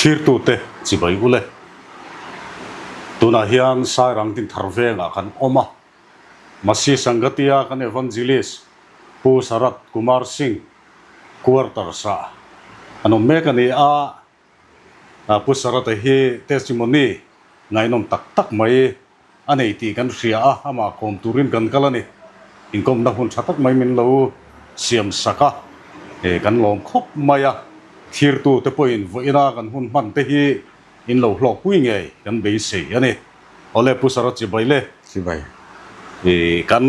Thlirtute chibai ule. Tunah hian Sairang Dinthar vengah kan awm a. Masi Sangatia kan Evangelist Pu Sarath Kumar Singh quarters-ah an awm mek a ni a. Pu Sarath-a hi testimony ngaihnawm tak tak mai a nei tih kan hria a, amah kawm turin kan kal a ni. Inkawmna hun tha tak mai min lo siam sak a, kan lawm khawp mai a. Thirtute pawhin vawiina kan hun hman te hi in lo hlawkpui ngei kan beisei a ni. Awle Pu Sarath Chibai le. Chibai. Kan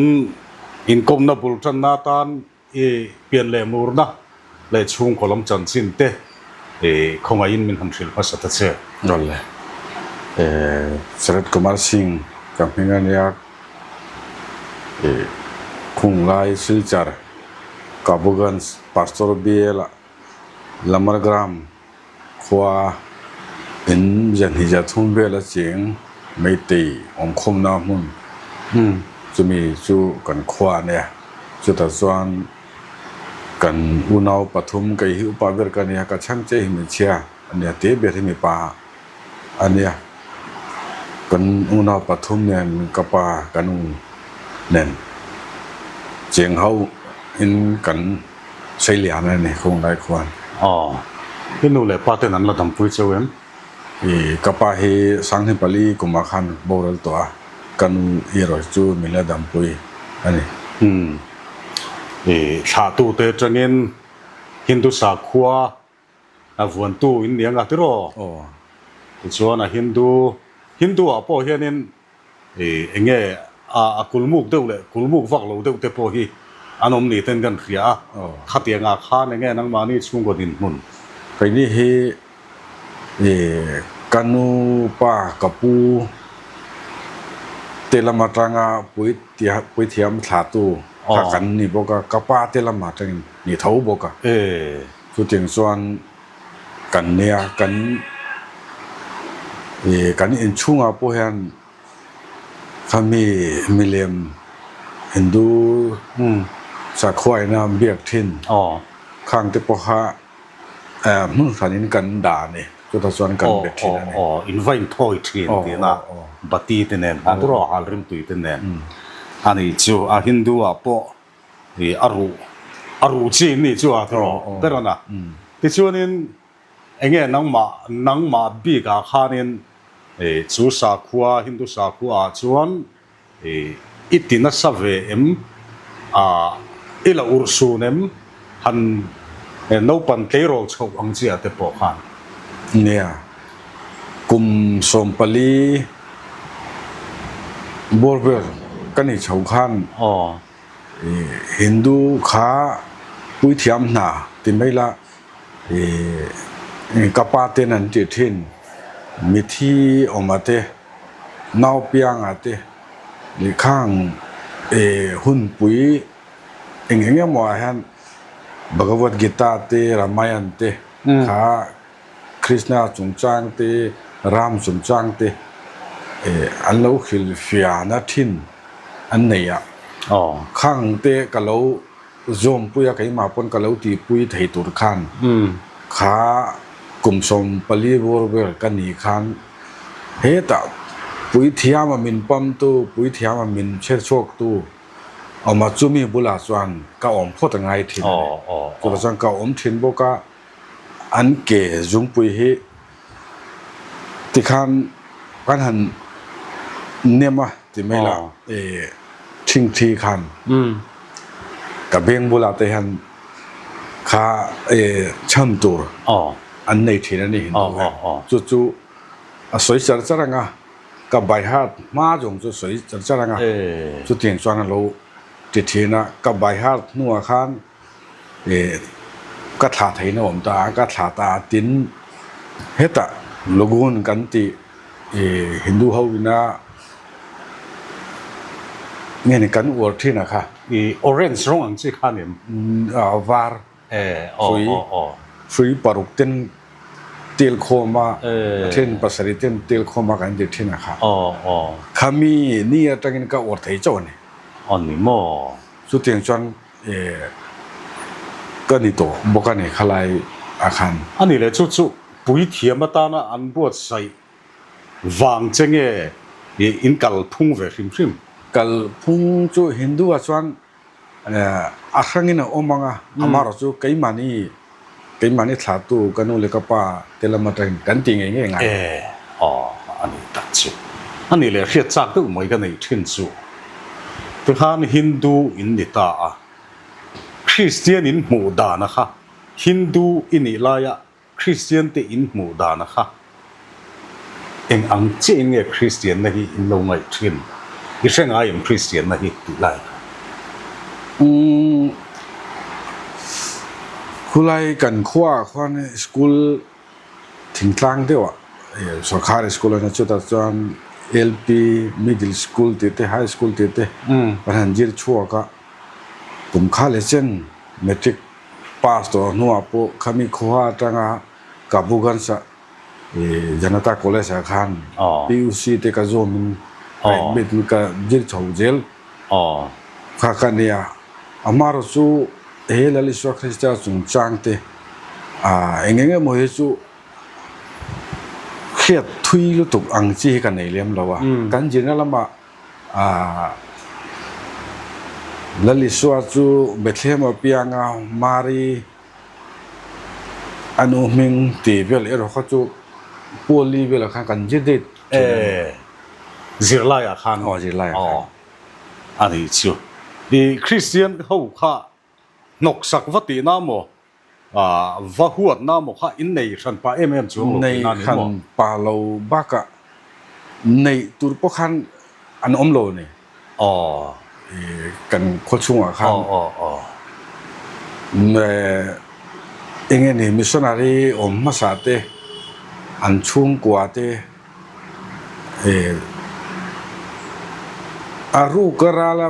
inkawmna bul tanna atan I pian leh murna leh chhungkaw lam chanchin te i khawngaihin min han hrilh hmasa ta che. Awle. Sharad Kumar Singh ka hming a nia. I Khunglai Silchar Kabuganj Pastor BL ah Lamargram Khua in zanhnih zia thum vel a cheng Meitei awmkhawmna hmun chumi chu kan khua a nia. Chutah chuan kan unau pathum kei hi upa ber ka nia, ka chhang che hi hmeichhia a nia, te ber hi mipa a nia. Kan unau pathum nen ka pa ka nu nen cheng ho in kan. Seilian a ni khung lai khuan. Aw, i nu leh pa ten an la dampui cheu em? I ka pa hi Sanghni pali kumah khan boral tawh a, ka nu erawh chu min la dampui a ni. Umm, i thlahtute atangin Hindu sakhua A vuantu in ni anga tiraw? Aw. Tichuan a Hindu, Hindu ah pawh hianin i eng nge a a kulmuk deuh leh kulmuk vak lo deuh te pawh hi an awm ni ten kan hria a. Aw. Khatiang ah khan eng nge nangmahni chhungkaw dinhmun? Keini hi i ka nu pa ka pu te lam atanga pui puithiam thlahtu kha kan ni bawk a, ka pa te lam atangin ni tho bawk a. E. Chutiang chuan kan nia kan ih kan inchhungah pawh hian khami milem Hindu sakhuaina biak thin khang te pawh kha hmun hranin kan dah a ni chutah chuan kan be thin a ni. Aw in va inthawi thin tihna bati te nen khan tawh hal rimtui te nen a ni chu a Hindu ah pawh I a ruh a ruh chi in nih chu a thaw ber a na. Tichuanin enge nangmah nangmah bik ah khanin i chu sakhua Hindu sakhua ah chuan i i ti nasa ve em a i la urhsun em han naupan tleirawl chhoh ang chi ah te pawh khan. Nia, kum 14 bawr vel ka nih chho khan. Aw. Hindu kha puithiam hna ti mai la ka pa ten an ti thin mithi awma te naupianga te leh khang hunpui eng eng emaw ah hian Bhagavad Gita te Ramayan te kha Krishna chungchang te, Ram chungchang te an lo hrilhfiahna thin an nei a. Khang te ka lo zawmpui a, keimah pawn ka lo tihpui thei tur khan kha kum 14 bawr vel ka nih khan hetah puithiama min pamtu, puithiama min chherchhuaktu awm a, chumi bulah chuan ka awm phawt a ngai thin a ni. Chuvang chuan ka awm thin bawk a. An ke zungpui hi tikhan kan han nem a ti mai la i thingthi khan ka beng bulah te hian kha i chhan tur an nei thin a ni Hindu hian chu chu a sawi char char ang a ka by heart hma zawng chu sawi char char ang a chutiang chuan a lo ti thin a ka by heart hnuah khan. Ka thlah theihna awm ta a, ka thlah ta a tin hetah Lagoon kan tih Hindu ho ina nge ni kan uar thin a kha. I orange rawng ang chi kha ni em? A var hrui hrui paruk ten tel khawm a, a then pasarih ten tel khawm a kan ti thin a kha. Khami ni atangin ka uar thei chauh a ni. A ni maw? Chutiang chuan ka ni tawh bawk a ni khalai ah khan. A ni leh chu chu. Puithiam atana an buatsaih vang che nge in kal phung ve hrim hrim? Kal phung chu Hindu ah chuan a hrangin a awm ang a, amaherawh chu keimahni keimahni thlahtu ka nu leh ka pa te lam atangin kan ti ngei ngei ngai. E, aw a ni tak chu. A nih leh hriat chak deuh mai ka neih thin chu. Tikhan Hindu in ni ta a, Kristian in hmuh dana kha Hindu i nih laia Kristian te in hmuh dana kha eng ang chiah in nge Kristian na hi in lo ngaih thin? I hre ngai em Kristian na hi tih lai kha? Umm khulai kan khua ah khuan school thingtlang deuh ah sorkar school a nia chutah chuan LP middle school tih te high school tih te kan han zir chhuak a kum kha leh chen matric Pass tawh hnuah pawh khami khawha atanga Kabuganj-a Janata College-ah khan PUC te ka zawmin ka admit in ka zir chho zel kha ka nia. Amaherawh chu he Lal Isua Krista chungchang te eng eng emaw hi chu hriat thui lutuk ang chi hi ka nei lem lo a. Kan zirna lamah Lal Isua chu Bethlehem a piang a, Mari a nu hming tih vel erawh kha chu Paul-i velah khan kan zir daih thin a ni. E, zirlaiah khan. Aw, zirlaiah khan. Aw, a nih chu. I Kristian ho kha hnawksak va tihna maw? Va huatna maw kha in nei hran pah em em chuang lo tihna ni maw? Nei hran pah lo bakah neih tur pawh khan an awm lo a ni. Aw. Kan khaw chhungah khan. Aw aw aw. Eng nge ni missionary awm hmasa te an chhungkua te a ruk a rala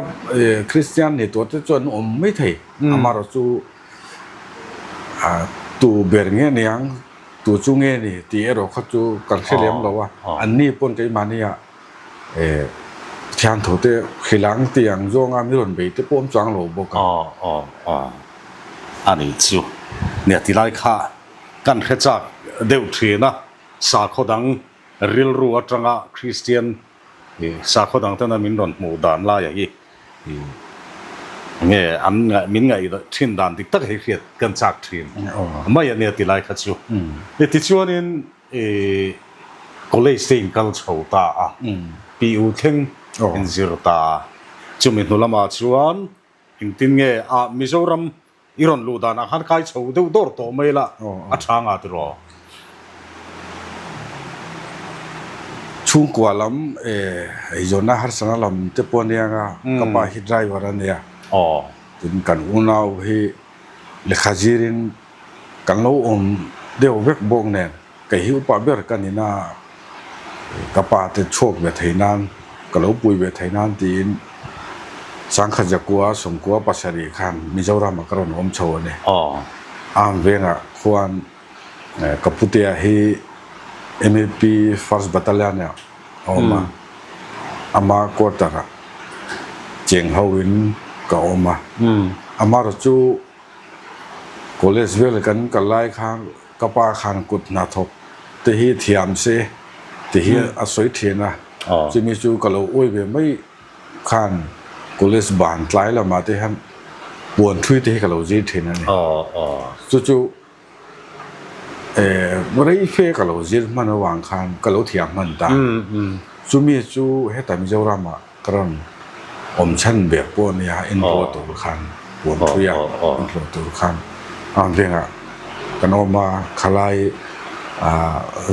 Kristian ni tur te chu an awm mai thei amaherawh chu Tu ber nge niang, tu chu nge ni tih erawh kha chu kan hre lem lo a, an ni pawn keimahnia thian tho te hrilang tih ang zawnga mi rawn bei te pawh awm chuang lo bawk a. Aw aw aw a ni chu. Nia tilai kha kan hre chak deuh thin a, sakhaw dang rilru atanga Kristian Sakhaw dang tena min rawn hmuh dan laia hi nge an min ngaih thin dan dik tak hi hriat kan chak thin mai a nia ti lai kha chu. Tichuanin college te in kal chho ta a, PU thleng in zir ta a, chumi hnu lamah chuan engtin nge a Mizoram I rawn luh danah khan kai chho deuh dawr tawh mai la, a tha nga tiraw? Chhungkua lam eizawnna harsana lam te pawh ania nga, ka pa hi driver a nia. Tin kan unau hi lehkha zirin kan lo awm deuh vek bawk nen. Kei hi upa ber ka ni na, ka pa te chhuak ve thei nan, ka lo pui ve thei nan tiin Sangkhat Zakua Sawmkua pasarih khan Mizoram ah ka rawn awm chho a ni. Am vengah khuan ka putea hi MAP First Battalion ah a awm a, ama quarter ah cheng ho in ka awm a. Amaherawhchu chu college vel kan kal lai khan Ka pa khan kut hnathawk te hi thiam se ti hi a sawi thin a, chumi chu ka lo uai ve mai khan college ban tlai lamah te hian puan thui te hi ka lo zir thin a ni. Chu chu rei fe ka lo zir hman avang khan ka lo thiam hman ta. Chumi chu heta Mizoramah Ka rawn awm chhan ber pawh a nia, inhlawh tur khan puan thui a, inhlawh tur khan a vengah kan awm a, khalai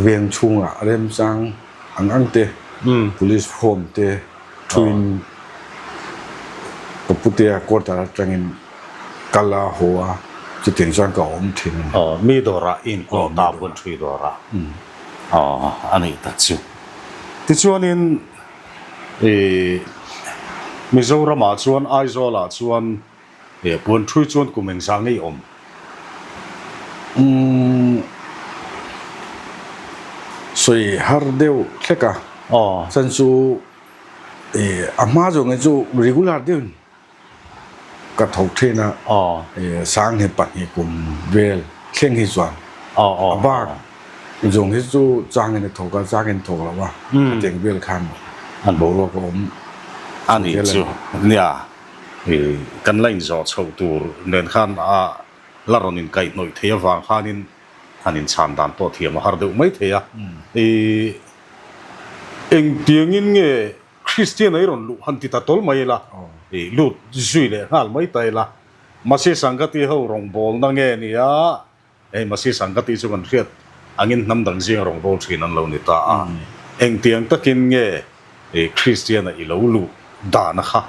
veng chhungah remchang ang ang te, police form te thuin ka putea quarter atangin kal a haw a, chutiang chuan ka awm thin a ni. Aw, mi dawrah i inhlawh ta puan thui dawrah a nih tak chu. Tichuanin. I Mizoramah chuan Aizawlah chuan puan thui chuan kum engzah ngei awm? Umm sawi har deuh hlek a, chan chu a hma zawng hi chu regular deuhin Ka tho thin a, Sanghnih 2 kum vel thleng hi chuan a bak. Zawng hi chu changin a thawk a, changin thawk lo a, khatiang vel khan boruak a awm a nih chu. Nia, kan la inzawh chhoh tur nen khan a la rawn inkaihhnawih theih avang khanin han inchhan dan pawh thiam a har deuh mai thei a. Engtiangin nge Kristian a i rawn luh han ti ta tawl mai ila, lut zui leh nghal mai ta ila, Masi Sangati ho rawngbawlna nge nia? Hei Masi Sangati chu kan hriat angin hnam dang zinga rawngbâwl thin an lo ni ta a. Engtiang takin nge Kristiana i lo luh dana kha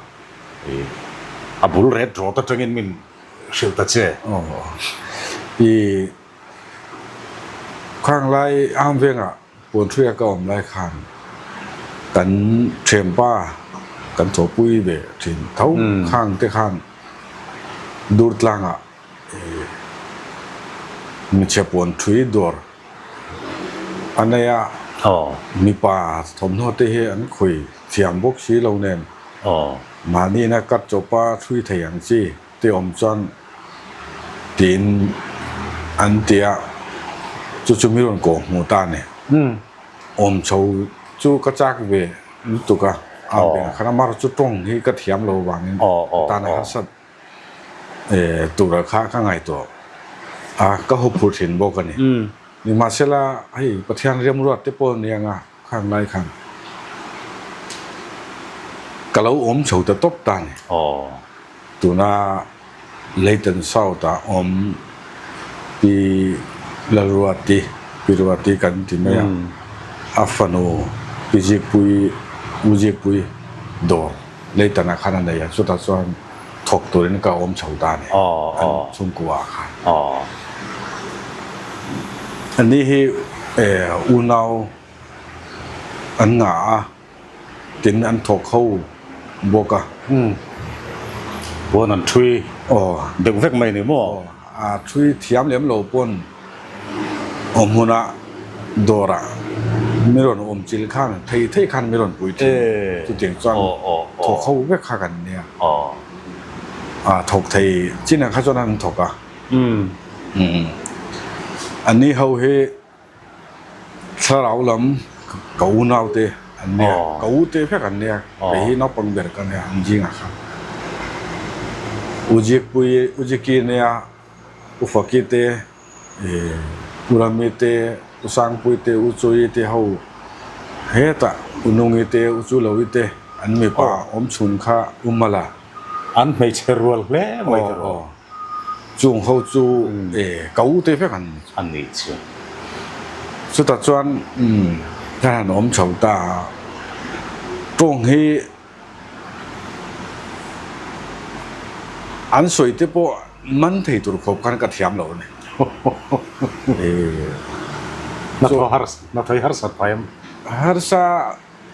a bul ret rawt atangin min hrilh ta che? Aw, i khang lai am vengah Puanhruia ka awm lai khan kan thianpa kan thawhpui ve thin tho khang te khan Durtlangah Michhe puan thui dawr a nei a, mipa thawmhnaw te hi an khawi thiam bawk si lo nen mahni ina cut chawpa thui thei ang chi te awm chuan tiin an ti a, chu chu mi rawn kawh hmuh ta a ni. Awm chho chu ka chak ve lutuk a, a beng khan amaherawhchu chu tawng hi ka thiam lo vangin ka tan a harsat. Tura kha ka ngaihtuah a, ka hu phur thin bawk a ni. Nimahsela, hei Pathian remruat te pawh ni anga khang lai khan ka lo awm chho ta tawp ta a ni. Tuna Leighton South ah awm Pi Lalruati, Pi Ruati kan ti mai a, a fanu Pi Zikpuii, U Zikpuii dawr. Leitan ah khan a nei a, chutah chuan thawk turin ka awm chho ta a ni, an chhungkua ah khan. Ani hi unau an ngah a, tin an thawk ho bawk a. Pawn an thui deuh vek mai ni maw? A thui thiam lem lo pawn awm hmunah dawrah mi rawn awm chil khan thei thei khan mi rawn pui thin chutiang chuan thawk ho vek kha kan nia a thawk thei chinah kha chuan an thawk a ani ho hi thlarau lam ka unau te an nia ka u te vek an nia kei hi naupang ber ka nia an zingah khan Ujikpui Ujiki nia Ufaki te Urami te Usangpui te Uchuii te ho hetah Unungi te Uchulovi te an mipa awm chhun kha Umala an hmeichhe rual hle mai ta rawh. Chung ho chu ka u te vek an ni. An nih chu. Chutah chuan kan han awm chho ta a, tawng hi an sawi te pawh man thei tur khawp khan ka thiam lo a ni. Hnathawh harsat phai em? Harsa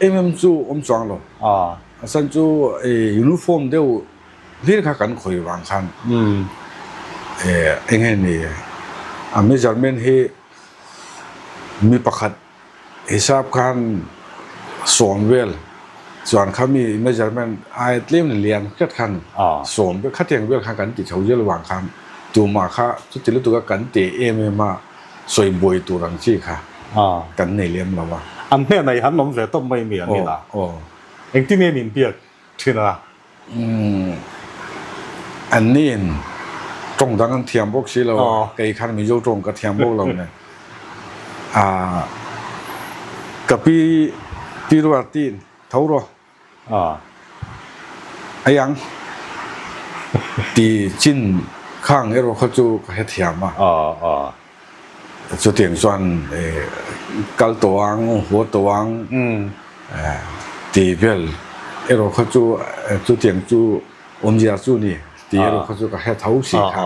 em em chu awm chuang lo. A chhan chu uniform deuh Hlir kha kan khawi vang khan eng nge ni a measurement hi mi pakhat hisap khan sawm vel chuan kha mi measurement ai tlem ni lian hret khan sawm vel khatiang vel khan kan ti chho zel vang khan tumah kha chuti lutuk a kan ti em em a sawi buai tur ang chi kha kan nei lem lo a. An hnenah i han awm ve tawp mai mi an ni la. Engtin nge min biak thin a? Umm an niin tawng dang an thiam bawk si lo a, kei khan Mizo tawng ka thiam bawk lo nen. Aah ka pi pi Ruati tho rawh ei ang ti chin khang erawh kha chu ka hrethiam a. Chutiang chuan kal tawh ang, haw tawh ang tih vel erawh kha chu chutiang chu awmzia chu ni tih erawh kha chu ka hre tho si kha.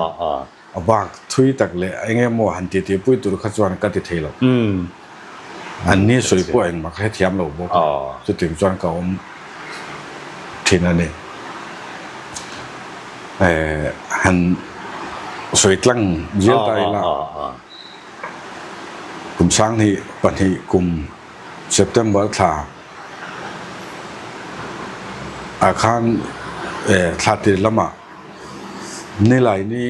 A bak thui tak leh eng emaw han tih tihpui tur kha chuan ka ti thei lo. An ni sawi pawh engmah ka hrethiam lo bawk a, chutiang chuan ka awm thin a ni. Han sawi tlang zel ta ila kum sanghnih pahnih kum September thla ah khan thla tir lamah Nilaini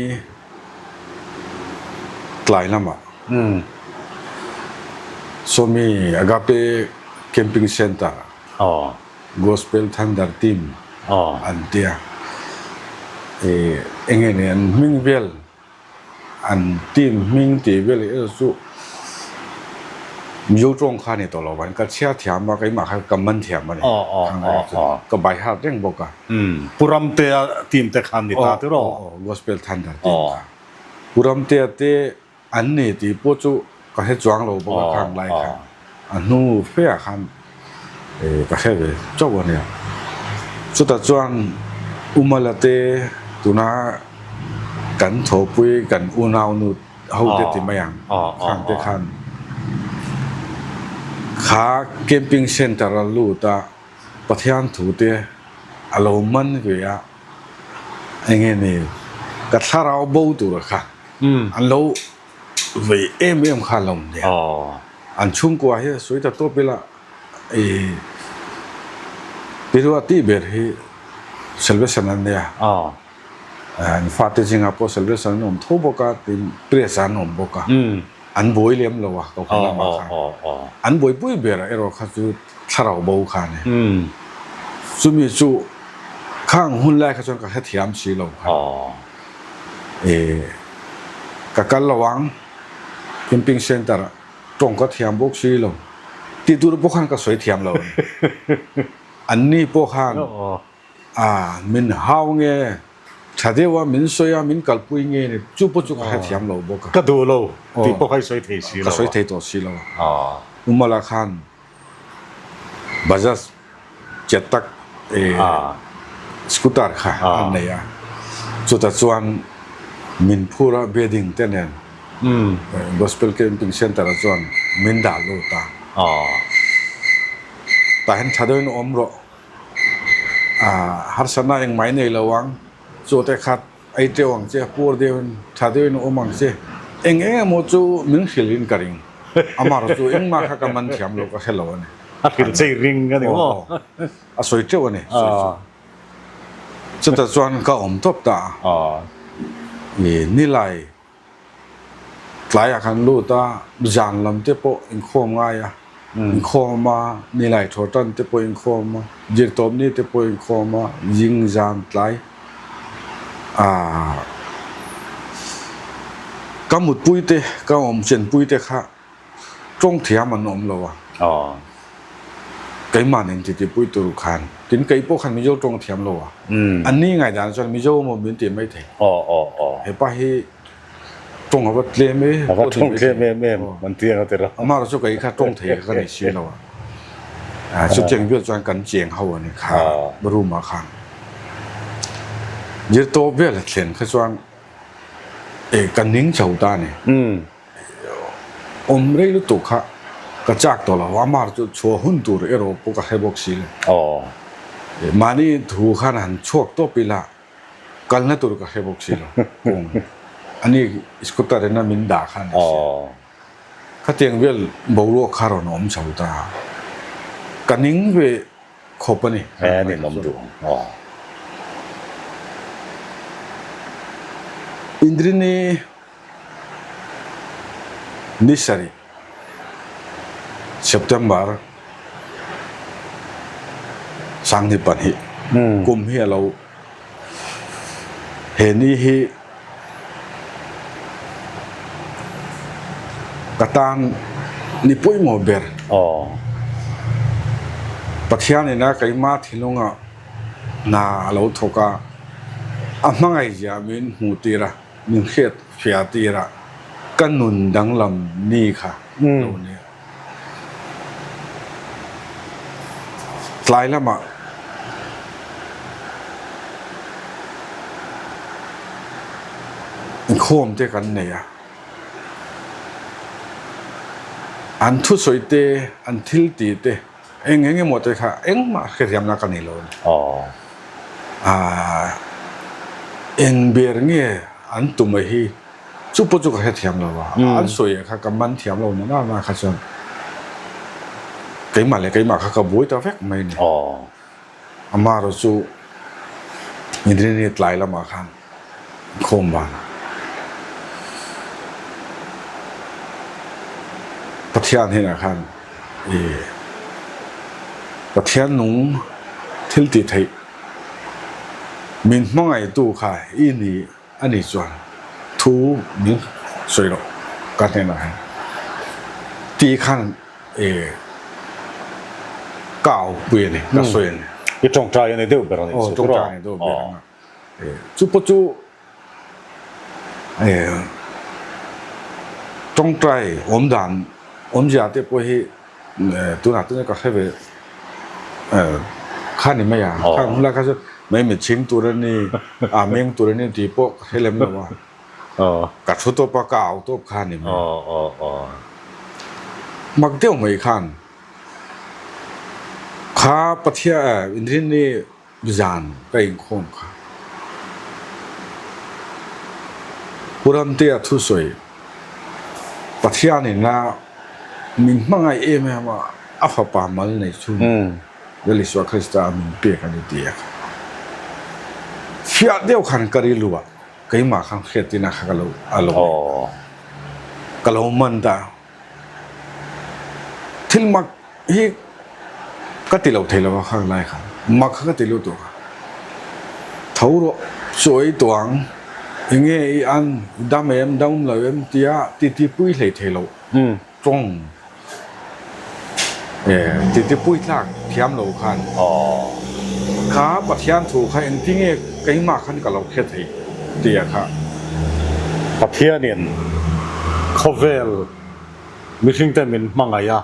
tlai lamah. Sawmi Agape Camping Centre Gospel Thunder Team an tia. Eng nge ni an hming vel an team hming tih vel erawh chu Mizo tawng kha a ni tawh lo vang ka chhiar thiam a keimah kha ka man thiam a ni ka by heart reng bawk a. Pu Ramtea team te kha an ni ta tiraw? Aw aw Gospel Thunder team kha. Pu Ramtea te An ni tih pawh chu ka hre chuang lo bawk a khang lai khan a hnu fe ah khan ka hre ve chauh a nia. Chutah chuan Umala te tuna kan thawhpui kan unaunu ho te ti mai ang khang te khan kha camping centre a lut a Pathian thu te a lo man ve a eng nge ni ka thlarau bo tur kha An lo vei em em kha lo nia. An chhungkua hi a sawi ta tawp ila i Pirua tih ber hi Salvation an nia. An fate zingah pawh Salvation an awm tho bawk a, tin Press an awm bawk a. An buai lem lo a Kohhran lamah khan. An buaipui ber erawh kha chu thlarau bo kha a ni. Chumi chu khang hun lai kha chuan ka hrethiam si lo kha. E ka kal lo ang camping centre ah tawng ka thiam bawk si lo tih tur pawh khan ka sawi thiam lo a ni. Anni pawh khan a min hau nge tha deuh a min sawi a min kalpui nge ni chu pawh chu ka hrethiam lo bawk a. Ka duh lo tih pawh kha i sawi thei si lo a. Ka sawi thei tawh si lo a. Umala khan Bajaj Chetak scooter kha an nei a, chutah chuan min phur a bedding te nen Gospel Camping Centre ah chuan min dah lut a, tah hian tha deuhin awm rawh, harsatna engmah i nei lo ang, chu te kha Ei teuh ang che, puar deuhin, tha deuhin awm ang che. Eng eng emaw chu min hrilh in ka ring. Amar chu engmah kha ka man thiam lo, ka hre lo a ni. A hrilh che i ring a ni maw? A sawi teuh a ni, sawi chu. Chutah chuan ka awm tawp ta a. I nilai Tlaiah kan lut a, zan lam te pawh inkhawm ngai a, inkhawm a, nilai thaw tan te pawh inkhawm a, zirtawpni te pawh inkhawm a, zing zan tlai ah ka mutpui te ka awm chenpui te kha Tawng thiam an awm lo a. Keimah nen titipui tur khan tin kei pawh khan Mizo tawng thiam lo a. An ni ngaihdan chuan Mizo maw min ti mai thei. Hepa hi tawng a va tlem em A va tawng tlem em em an ti ang a ti rawh. Amah chu kei kha tawng thei ka nei si lo a. Chutiang vel chuan kan cheng ho a ni kha room ah khan. Zirtawp vel a thlen kha chuan ka ning chho ta a ni. Awm rei lutuk kha ka chak tawh lo, amar chu chhuah hun tur erawh pawh ka hre bawk si lo. Mahni thu khan han chhuak tawp ila kalna tur ka hre bawk si lo. Kawng ani scooter in a min dah kha a ni si. Khatiang vel boruak kha rawn awm chho ta. Ka ning ve khawp a ni. A ni lawm duh ang. Indrini. Ni sarih, September 2002 kum hi a lo he ni hi ka tan ni pawimawh ber. Pathian ina keimah thinlungah hna a lo thawk a, a hmangaihzia min hmuh tir a. Min hriat fiah tir a, ka nun danglam ni kha lo nia. Tlai lamah inkhawm te kan nei a, an thusawi te, an thil tih te, Eng eng emaw te kha engmah hrethiamna ka nei lo a ni. Aaa eng ber nge an tum a hi chu pawh chu ka hrethiam lo a, an sawi ah kha ka man thiam lo na na kha chuan keimah leh keimah kha ka buai ta vek mai a ni. Amaherawh chu Inrinni tlai lamah khan inkhawm vanah. Pathian hnenah khan i Pathian nung thil tih theih min hmangaihtu kha i ni a nih chuan thu min sawi loh ka hnenah hian tih khan i ka aupui a ni, ka sawi a ni. I tawngtai a ni deuh ber a nih chu. Aw, tawngtai a ni deuh ber ang a. Chu pawh chu tawngtai awm dan awmzia te pawh hi tunah chuan ka hre ve kha ni mai a, khang hun lai kha chu mai mitchhing tur a ni, a meng tur a ni tih pawh ka hre lem lo a, ka thu tawp a ka au tawp kha a ni mai. Mak deuh mai khan kha Pathian inrinni Zan ka inkhawm kha. Pu Ramtea thusawi, Pathianin a min hmangaih em em a, a fapa mal nei chhun Lal Isua Krista a min pek a ni ti a kha. Fiah deuh khan ka rilru ah keimah khan hriattina kha ka lo a lo nei. Ka lo man ta. Thil mak hi ka ti lo thei lo a khang lai khan mak kha ka ti lut tawh a, tho rawh chaw ei tawh ang enge i an i dam em dam lo em tia titi pui hlei thei lo tawng titi pui tlak thiam lo khan kha Pathian thu kha engtinge keimah khan ka lo hre thei tia kha. Pathianin khawvel mihringte min hmangaih a,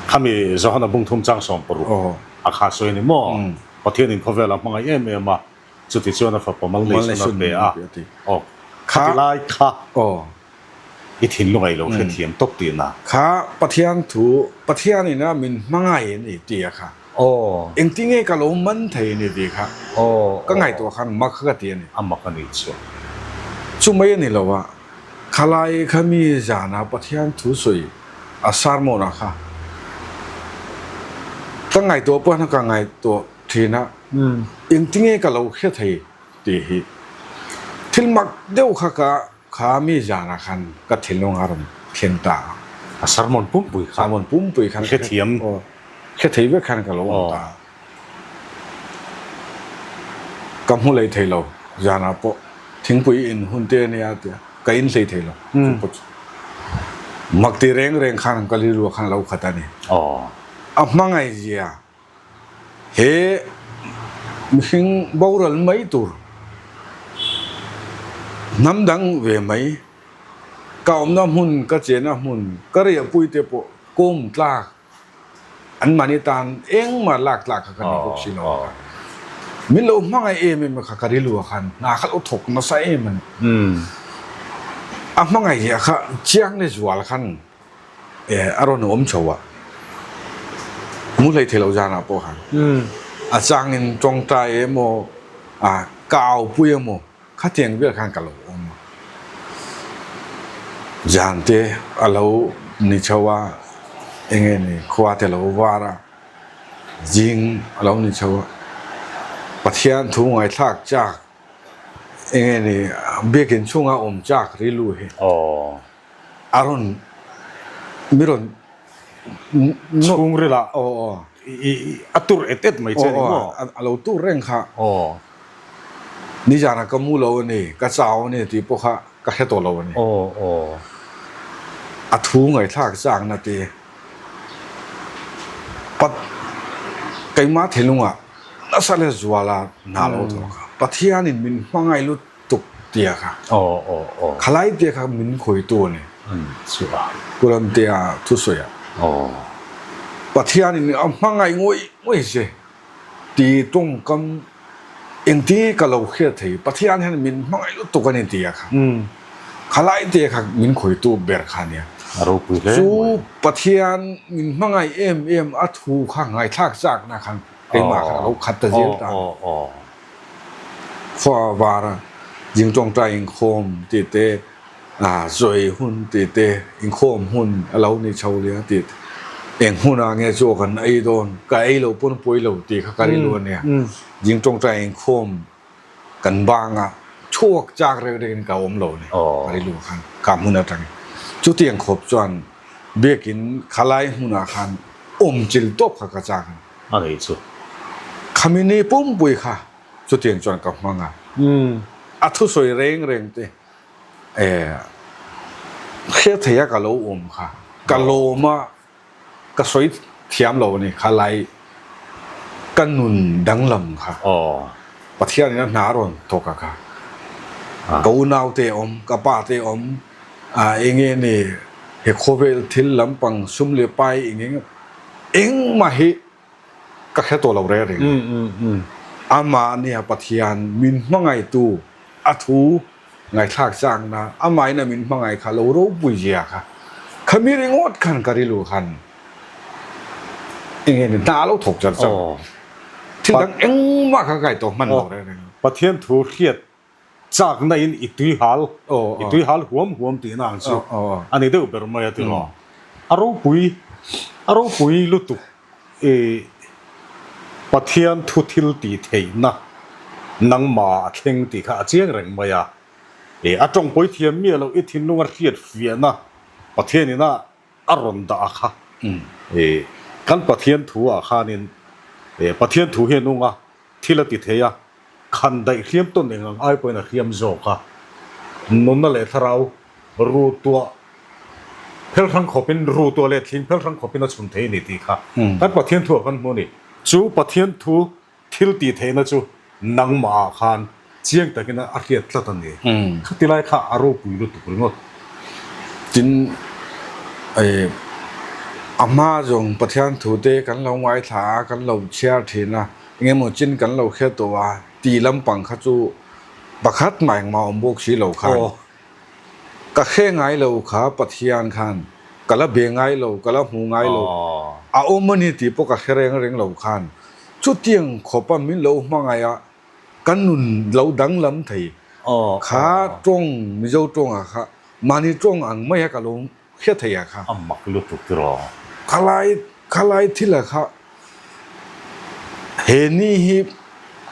khami Johana bungthum chang 16 a kha sawi a ni maw? Pathianin khawvel a hmangaih em em a, chuti chuan a fapa mal nei chhun a pe a, aw khati lai kha i thinlung ei lo hrethiam tawp tihna. Kha Pathian thu, Pathianin a min hmangaih a ni tih a kha. Aw. Engtinge ka lo man thei a ni tih kha ka ngaihtuah khan mak kha ka ti a ni. A mak a nih chu. Chu mai a ni lo a, khalai kha mi zana Pathian thu sawi a sermon ah kha ka ngaihtuah pawh hian ka ngaihtuah thin a, engtinge ka lo hre thei tih hi thil mak deuh kha ka Kha mi zanah khan ka thinlung a rawn thleng ta a. A sermon pumpui khan. Sermon pumpui khan. Hrethiam. Aw, hre thei vek khan ka lo awm ta a. Ka hmu lei thei lo, zanah pawh thingpui in hun te ania tia ka in hlei thei lo. Chu pawh chu mak ti reng reng khan ka rilru ah khan a lo khat a ni. A hmangaih zia He mihring boral mai tur hnam dang ve mai, ka awmna hmun, ka chenna hmun, ka riahpui te pawh kawm tlak an mahni tan engmah lak tlak kha ka ni bawk si lo a kha. Min lo hmangaih em em a kha ka rilru ah khan hna kha lo thawk nasa em a ni. A hmangaih kha chiang leh zual khan a rawn awm chho a, mu hlei thei lo zanah pawh khan a changin tawngtai emaw a ka aupui emaw khatiang vel khan ka lo awm a, zan te a lo ni chho a, eng nge ni khua te lo var a, zing a lo ni chho a, Pathian thu ngaithlak chak eng nge ni biakin chhunga awm chak rilru hi. A rawn mi rawn chhungril ah a tur et et mai che ni maw? A lo tur reng kha. Nizanah ka mu lo a ni, ka chau a ni tih pawh kha ka hre tawh lo a ni. A thu ngaihthlak chakna te pat keimah thinlungah nasa leh zuala hna lo thawk kha Pathianin min hmangaih lut tuk tia kha. Aw aw aw. Khalai tia kha min khawitu a ni. An chu a. Pu Ramtea thusawi ah. Aw. Pathianin a hmangaih ngawih ngawih che ti tawngkam engti ka lo hriat thei Pathian hian min hmangaih lutuk a ni tia kha. Khalai tia kha min khawitu ber kha a nia. A ropui hle mai. Chu Pathian min hmangaih em em a thu kha ngaithlak chakna khan keimah khan a lo khat ta zel ta. Aw aw aw. Khua var a zing tawngtai inkhawm tih te, chawi hun tih te, inkhawm hun a lo ni chho leh a tih te, eng hmunah nge chaw kan ei dawn, ka ei lo pawn pawi lo tih kha ka rilru a nia. Zing tawngtai inkhawm kan bang a, chhuak chak reng rengin ka awm lo a ni, ka rilru khan. Kha hmun atangin. Chutiang khawp chuan biakin khalai hmunah khan awm chil tawp kha ka chak a ni. A nih chu. Khami ni pumpui kha chutiang chuan ka hmang a. A thusawi reng reng te hriat theih a ka lo awm kha ka lawm a. Ka sawi thiam lo a ni kha lai ka nun danglam kha Pathian in a hna a rawn thawk a kha ka unau te awm ka pa te awm eng nge ni he khawvel thil lampang sum leh pai eng eng engmah hi ka hre tawh lo reng reng a amah nia Pathian min hmangaihtu a thu Ngaithlak chakna amahin a min hmangaih kha lo ropui zia kha khami ringawt khan ka rilru khan eng nge ni hna lo thawk char char thil dang engmah kha ka ngaihtuah hman lo reng reng. Pathian thu hriat chakna in i tui hal i tui hal huam huam tihna ang chu a ni deuh ber mai a ti lo. A ropui a ropui lutuk I Pathian thu thil tih theihna nangmah a thleng tih kha a chiang reng mai a. I a tawngpawi thiam miah loh i thinlung a hriat fiahna Pathian ina a rawn dah a kha. I kan Pathian thu ah khanin Pathian thu hi a nung a, thil a ti thei a, khan daih hriam tawn eng ang ai pawhin a hriam zawk a, nunna leh thlarau ru tuah phel hrang khawpin ru tuah leh thling phel hrang khawpin a chhun thei a ni tih kha kan Pathian thu ah kan hmu a ni. Chu Pathian thu thil tih theihna chu nangmah ah khan chiang takin a hriat tlat a ni. Khati lai kha a ropui lutuk ringawt. Tin, a hma zawng Pathian thu te kan lo ngaithla a, kan lo chhiar thin a, Engemaw chin kan lo hre tawh a, tih lampang kha chu pakhat mah engmah awm bawk si lo khan ka hre ngai lo kha Pathian khan ka la be ngai lo, ka la hmu ngai lo, a awm a ni tih pawh ka hre reng reng lo khan chutiang khawpa min lo hmangaih a ka nun lo danglam thei kha tawng Mizo tawngah kha mahni tawng ang maia ka lo Hria thei a kha. A mak lutuk tiraw. Khalai khalai thil a kha he ni hi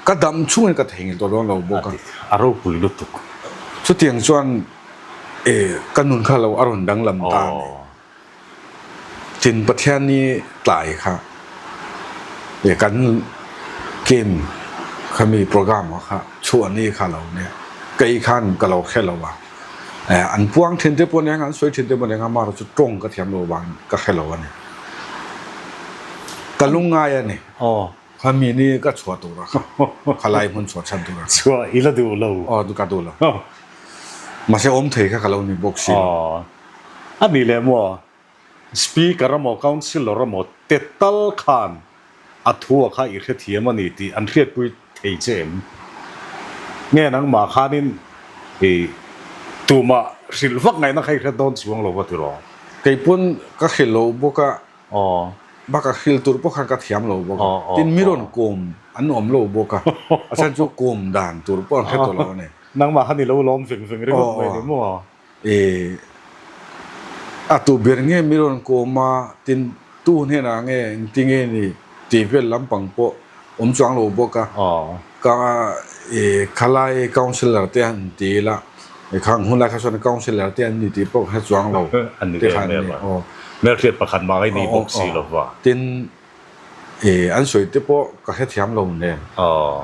ka dam chhungin ka thei ngil tawh dawn lo bawk a. A ropui lutuk. Chutiang chuan e ka nun kha lo a rawn danglam ta a ni. Tin Pathian ni tlai kha e kan game khami program a kha chhuah ni kha lo nia kei khan ka lo hre lo a. An puang thin te pawh nia an sawi thin te pawh nia amaherawh chu tawng ka thiam lo vang ka hre lo a ni. Ka lungngai a ni. Khami ni ka chhuah tur a kha, khalai hmun chhuah chhan tur a kha. Chhuah i la duh lo. Aw ka duh lo. Mahse awm thei kha ka lo ni bawk si lo. A nih leh maw? Speaker emaw Councillor emaw te tal khan a thu a kha i hrethiam a ni tih an hriatpui thei che em? Nge nangmah khanin i tumah hrilh vak ngaihna kha i hre dawn chuang lo va tiraw? Kei pawn ka hrilh lo bawk a, bak a hrilh tur pawh khan ka thiam lo bawk a, tin mi rawn kawm an awm lo bawk a, a chhan chu kawm dan tur pawh an hre tawh lo a ni. Nangmah khan i lo lawm veng veng ringawt mai ni maw? E, a tu ber nge mi rawn kawm a, tin tu hnenah nge engti nge ni tih vel lampang pawh awm chuang lo bawk a. Ka e khalai councillor te han ti ila, e khang hun lai kha chuan councillor te an ni tih pawh ka hre chuang lo te kha an ni. Hmelhriat pakhat mah i ni bawk si lo va. Tin E, an sawi te pawh ka hrethiam lo nen. Aw.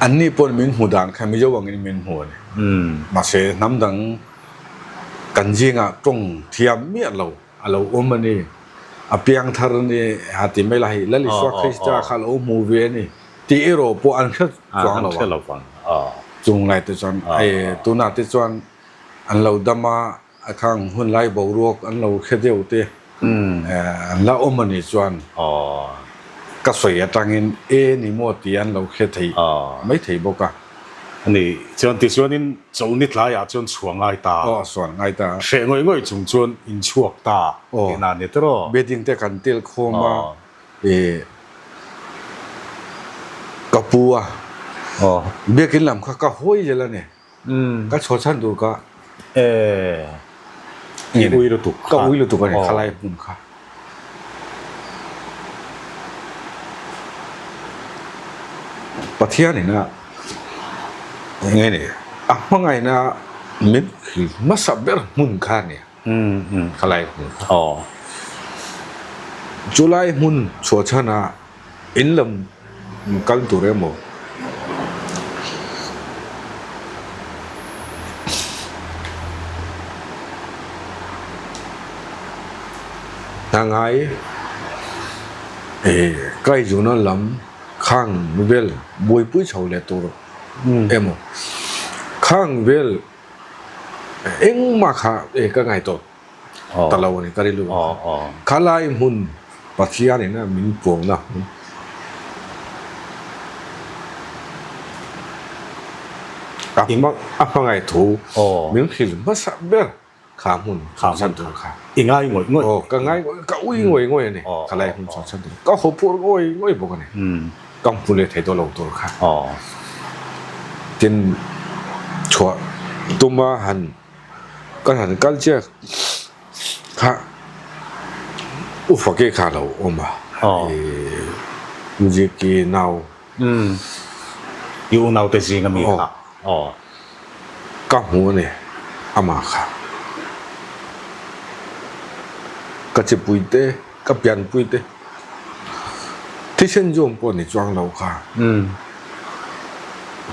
Anni pawn min hmu dan kha Mizo angin min hmu a ni. Mahse, hnam dang kan zingah tawng thiam miah lo a lo awm a ni. A piang thar a ni ha ti mai la hei Lal Isua Krista kha a lo hmu ve a ni tih erawh pawh an hre chuang lo a. Chung lai te chuan e, tunah te chuan an lo dam a. A khang hun lai boruak an lo hre deuh te an la awm a nih chuan ka sawi atangin e ni maw tih an lo hre thei mai thei bawk a. A ni chuan tichuanin chawlhni tlaiah chuan chhuah ngai ta. Aw chhuah ngai ta. Hreh ngawih ngawih chung chuan in chhuak ta tihna a ni tiraw? Bedding te kan tel khawm a, e ka pu a, biakin lam kha ka hawi zel a ni. Ka chhuah chhan tur ka I ui lutuk kha. Ka ui lutuk a ni khalai hmun kha. Pathian ina nge ni a hmangaihna. Min hmasa ber hmun kha a nia. Khalai hmun kha. Chulai hmun chhuah chhana in lam kal tur emaw hna ngai kaizuna lam khang vel buaipui chho leh tur emaw khang vel engmah kha ka ngai tawh ta lo a ni ka rilru khalai hmun Pathian in a min puangna hmun a hmangaih thu min hrilh hmasa ber kha hmun chhan tur kha i ngai ngawih ngawih aw ka ngai ngawih ka ui ngawih ngawih a ni khalai hmun chhan tur ka haw phur ngawih ngawih bawk a ni. Ka hmu leh thei tawh lo tur kha. Tin, chhuah tuma han kan han kal chiah kha Ufake kha a lo awm a, Mziki nau. I unaute zinga mi kha. Ka hmu a ni amah kha. Ka chipuite. Ka pianpui te thisen zawm pawh ni chuang lo kha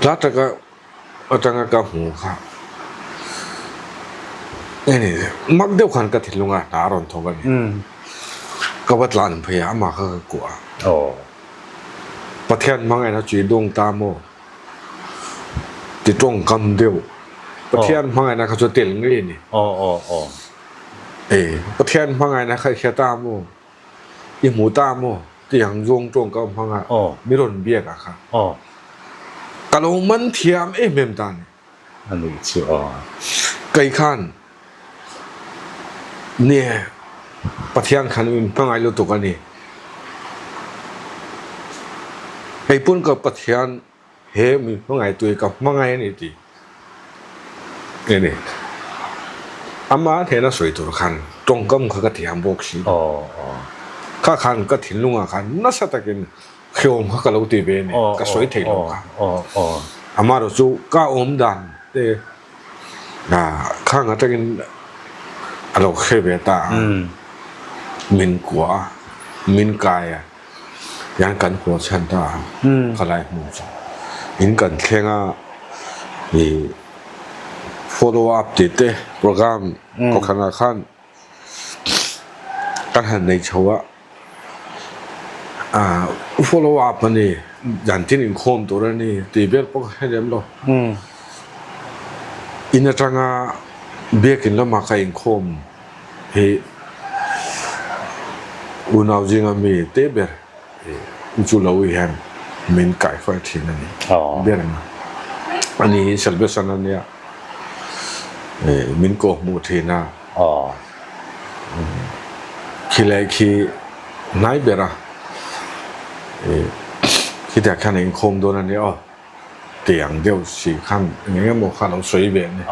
hla taka atanga ka hmu kha eng mak deuh khan ka thinlung a hna a rawn thawk a ni. Ka va tlan phei a amah kha ka kuah a. Pathian hmangaihna chui dawng ta maw ti tawngkam deuh Pathian hmangaihna kha chu tel ngei a ni. E, Pathian hmangaihna kha i hria ta maw? I hmu ta maw? Tih ang zawng tawngka hmang a mi rawn biak a kha. Ka lo man thiam em em ta ni. A nih chu aw. Kei khan nie Pathian khan min hmangaih lutuk a ni. Kei pawn ka Pathian He mi hmangaitui ka hmangai a ni tih nge ni? Ama hnena sawi tur khan tawngkam kha ka thiam bawk si. Kha khan ka thinlungah khan nasa takin hlawm kha ka lo ti ve a ni, ka sawi thei lo kha. Amaherawh chu ka awm dan te Khang atangin a lo hre ve ta a, min kuah a, min kai a, tihian kan haw chhan ta a, khalai hmun chu. In kan thleng a, ih follow up tih te program kawhhranah khan kan han nei chho a. Follow up a ni, dan tin inkhawm tur a ni tih vel pawh ka hre lem lo. In atanga biakin lamah ka inkhawm hi unau zinga mi te ber chu lo hian min kaihruai thin a ni ber ang a. Ani hi Salvation a nia min kawhhmuh thin a. Khilai khi hnai ber a, khitiang khian a inkhawm dawn a nia aw, tiang deuh si khan eng eng emaw kha a lo sawi ve a ni.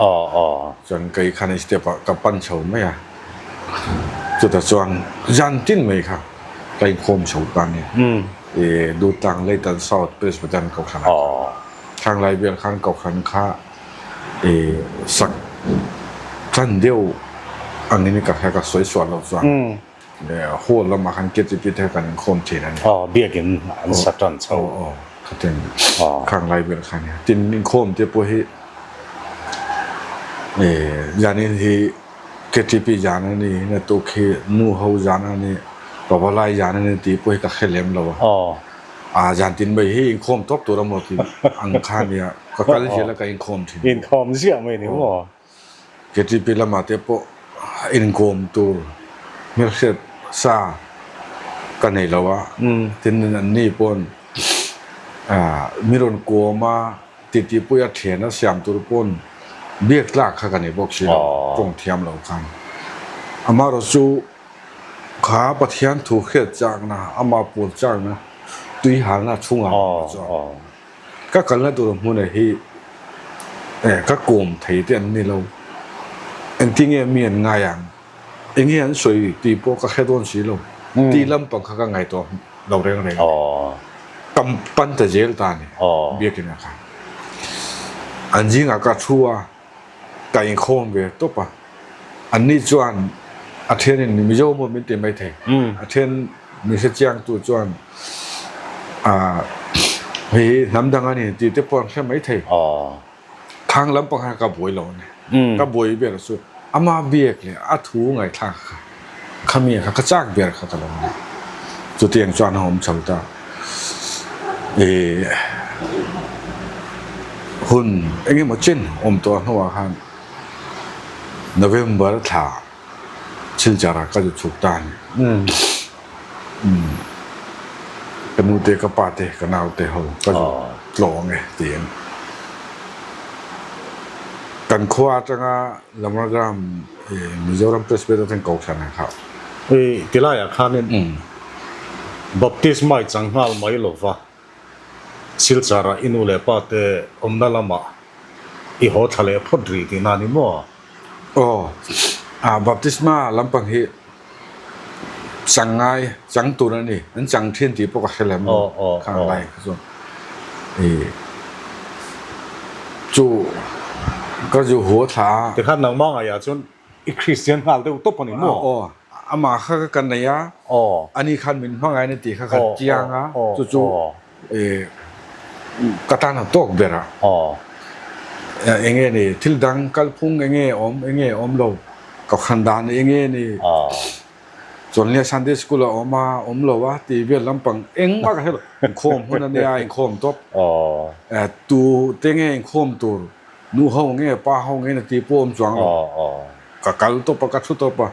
Chuan kei khan a step ah ka pan chho mai a, chutah chuan zan tin mai kha ka inkhawm chho ta a ni. Dutlang Leitan South Presbyterian Kohhran ah khan thlanglai vel khan Kohhran kha sak tan deuh angin ka hria ka sawi sual loh chuan hall lamah khan KTP te kan inkhawm thin a ni. Aw biakin an sa tan chho. Aw aw khatin khang lai vel khan tin inkhawm te pawh hi zanin hi KTP zan a ni naktuk hi nu ho zan a ni pavalai zan a ni tih pawh hi ka hre lem lo a. A zan tin mai hi inkhawm tawp tur a maw tih ang kha a nia, ka kal zel a ka inkhawm thin. Inkhawm ziah mai ni maw? KTP lamah te pawh inkawm tur hmelhriat sa ka nei lo a, tin an ni pawn mi rawn kawm a, titi puia thian a siam tur pawn biak tlak kha ka nei bawk si lo, tawng thiam lo khan. Amaherawhchu Kha Pathian thu hriat chakna, amah pawl chakna, tui halna chhungah awm chuan ka kalna tur hmuna hi ka kawm thei te an ni lo. Engtinge mi an ngai ang, enge an sawi tih pawh ka hre dawn si lo. Tih lampang kha ka ngaihtuah lo reng reng a ni. Ka pan ta zel ta a ni biakin ah khan. An zingah ka thu a. Ka inkhawm ve tawp a, anni chuan a thianin Mizo maw min ti mai thei, a thian min hre chiangtu chuan hei hi hnam dang a ni tih te pawh an hre mai thei. Khang lampang khan ka buai lo a ni. Ka buai ber chu ama biak leh a thu ngaihthlak kha khami kha ka chak ber kha ka lo ni. Chutiang chuan a awm chho ta. Ih hun eng emaw chen awm tawh hnuah khan November thla Silchar-ah ka zu chhuk ta a ni. Ka nu te, ka pa te, ka nau te ho ka zu tlawng e tiin kan khua atanga Lamragram Mizoram Presbyterian Kohhran ah kha. I tilaiah khanin Baptisma i chang nghal mai lova Silchar-ah i nu leh pa te awmna lamah i haw thla leh phawt rih tihna a ni maw? Aw, Baptisma lampang hi chang ngai, chang tur a ni. An chang thin tih pawh ka hre lem lo khang lai kha chuan. I chu ka zu haw thla a. Tikhan nangmah ngaiah chuan i Kristian nghal deuh tawp a ni maw? Aw, amah kha ka nei a, ani khan min hmangaih na tih kha ka chiang a, chu chu ka tan a tawk ber a. Eng nge ni, thil dang kalphung eng nge awm, eng nge awm lo, ka khan dan eng nge ni, Chuanlia Sunday School a awm a, awm lo a tih vel lampang engmah ka hre lo. Inkhawm hun a nia, inkhawm tawp. Tu te nge inkhawm tur, nu ho nge pa ho nge na tih pawh awm chuang lo. Ka kal tawp a, ka thu tawp a.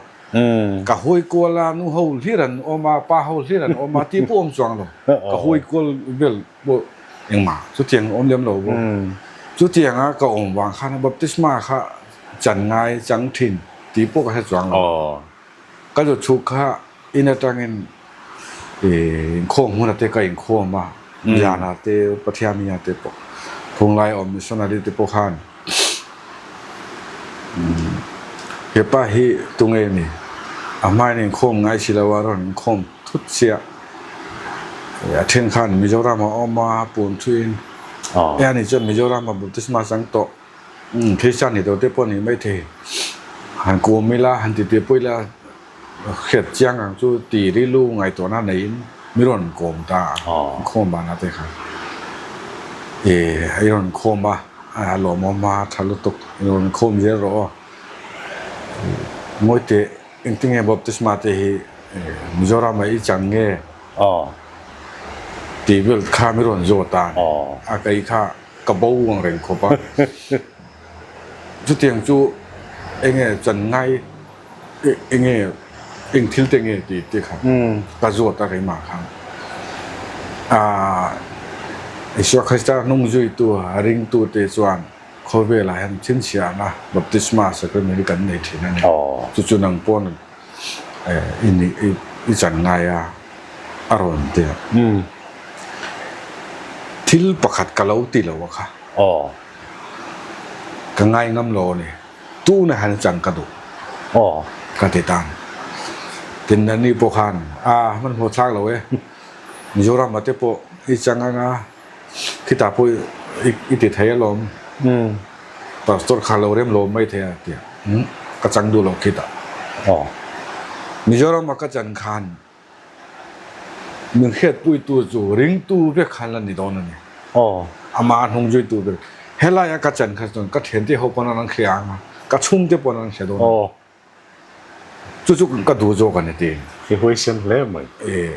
Ka hawi kual a, nu ho hlir an awm a, pa ho hlir an awm a tih pawh awm chuang lo. Ka hawi kual vel pawh engmah chutiang awm lem lo bawk. Chutianga ka awm vang khan baptisma kha chan ngai chang thin tih pawh ka hre chuang lo. Ka zu chhuk kha in atangin inkhawm hmunah te ka inkhawm a, Liana te Pathiania te pawh Phunglai awm missionary te pawh khan Hepa hi tunge ni? A hmain inkhawm ngai si lo a rawn inkhawm thut chiah. A then khan Mizoram a awm a, pun thuin e ani chuan Mizoram a baptisma chang tawh. Christian ni tawh te pawh ni maithei. Han kum ila, han titi pawh ila hriat chiang ang chu ti rilu ngaihtuahna neiin mi rawn kawm ta a, inkhawm vanah te khan. I rawn khawm a. A lawmawm a tha lutuk i rawn khawm zel rawh aw. Ngawi teh engtinge baptisma te hi Mizoram ah i chang nge tih vel kha mi rawn zawt a a kei kha ka bo ang reng khawp a. Chutiang chu enge chan ngai enge eng thil te nge tih te kha ka zawt a keimah khan aah Isua Krista hnung zuitu ringtu te chuan khawvelah hian chhinchhiahna baptisma sacrament hi kan nei thin a ni. Chu chu nang pawn i nih i chan ngai a a rawn ti a. Thil pakhat ka lo ti lo a kha. Ka ngai ngam lo a ni. Tuna hian chang ka duh aw ka ti tan. Tin Nani pawh khan a hmanhmawh thlak lo e, Mizoram ah te pawh i chang anga khitah pawh i ti thei alawm, Pastor kha lo rem lo mai thei a ti a, ka chang duh lo khitah. Mizoram ah ka chan khan Min hriatpuitu chu ringtu vek khan la ni dawn a ni. Aw. Amah a hnung zuitu ber. Helaia ka chan kha chuan ka thiante ho pawn an an hria ang a, ka chhungte pawn an hria dawn a ni. Aw. Chu chu ka duh zawk a ni tiin. I huaisen hle mai. E.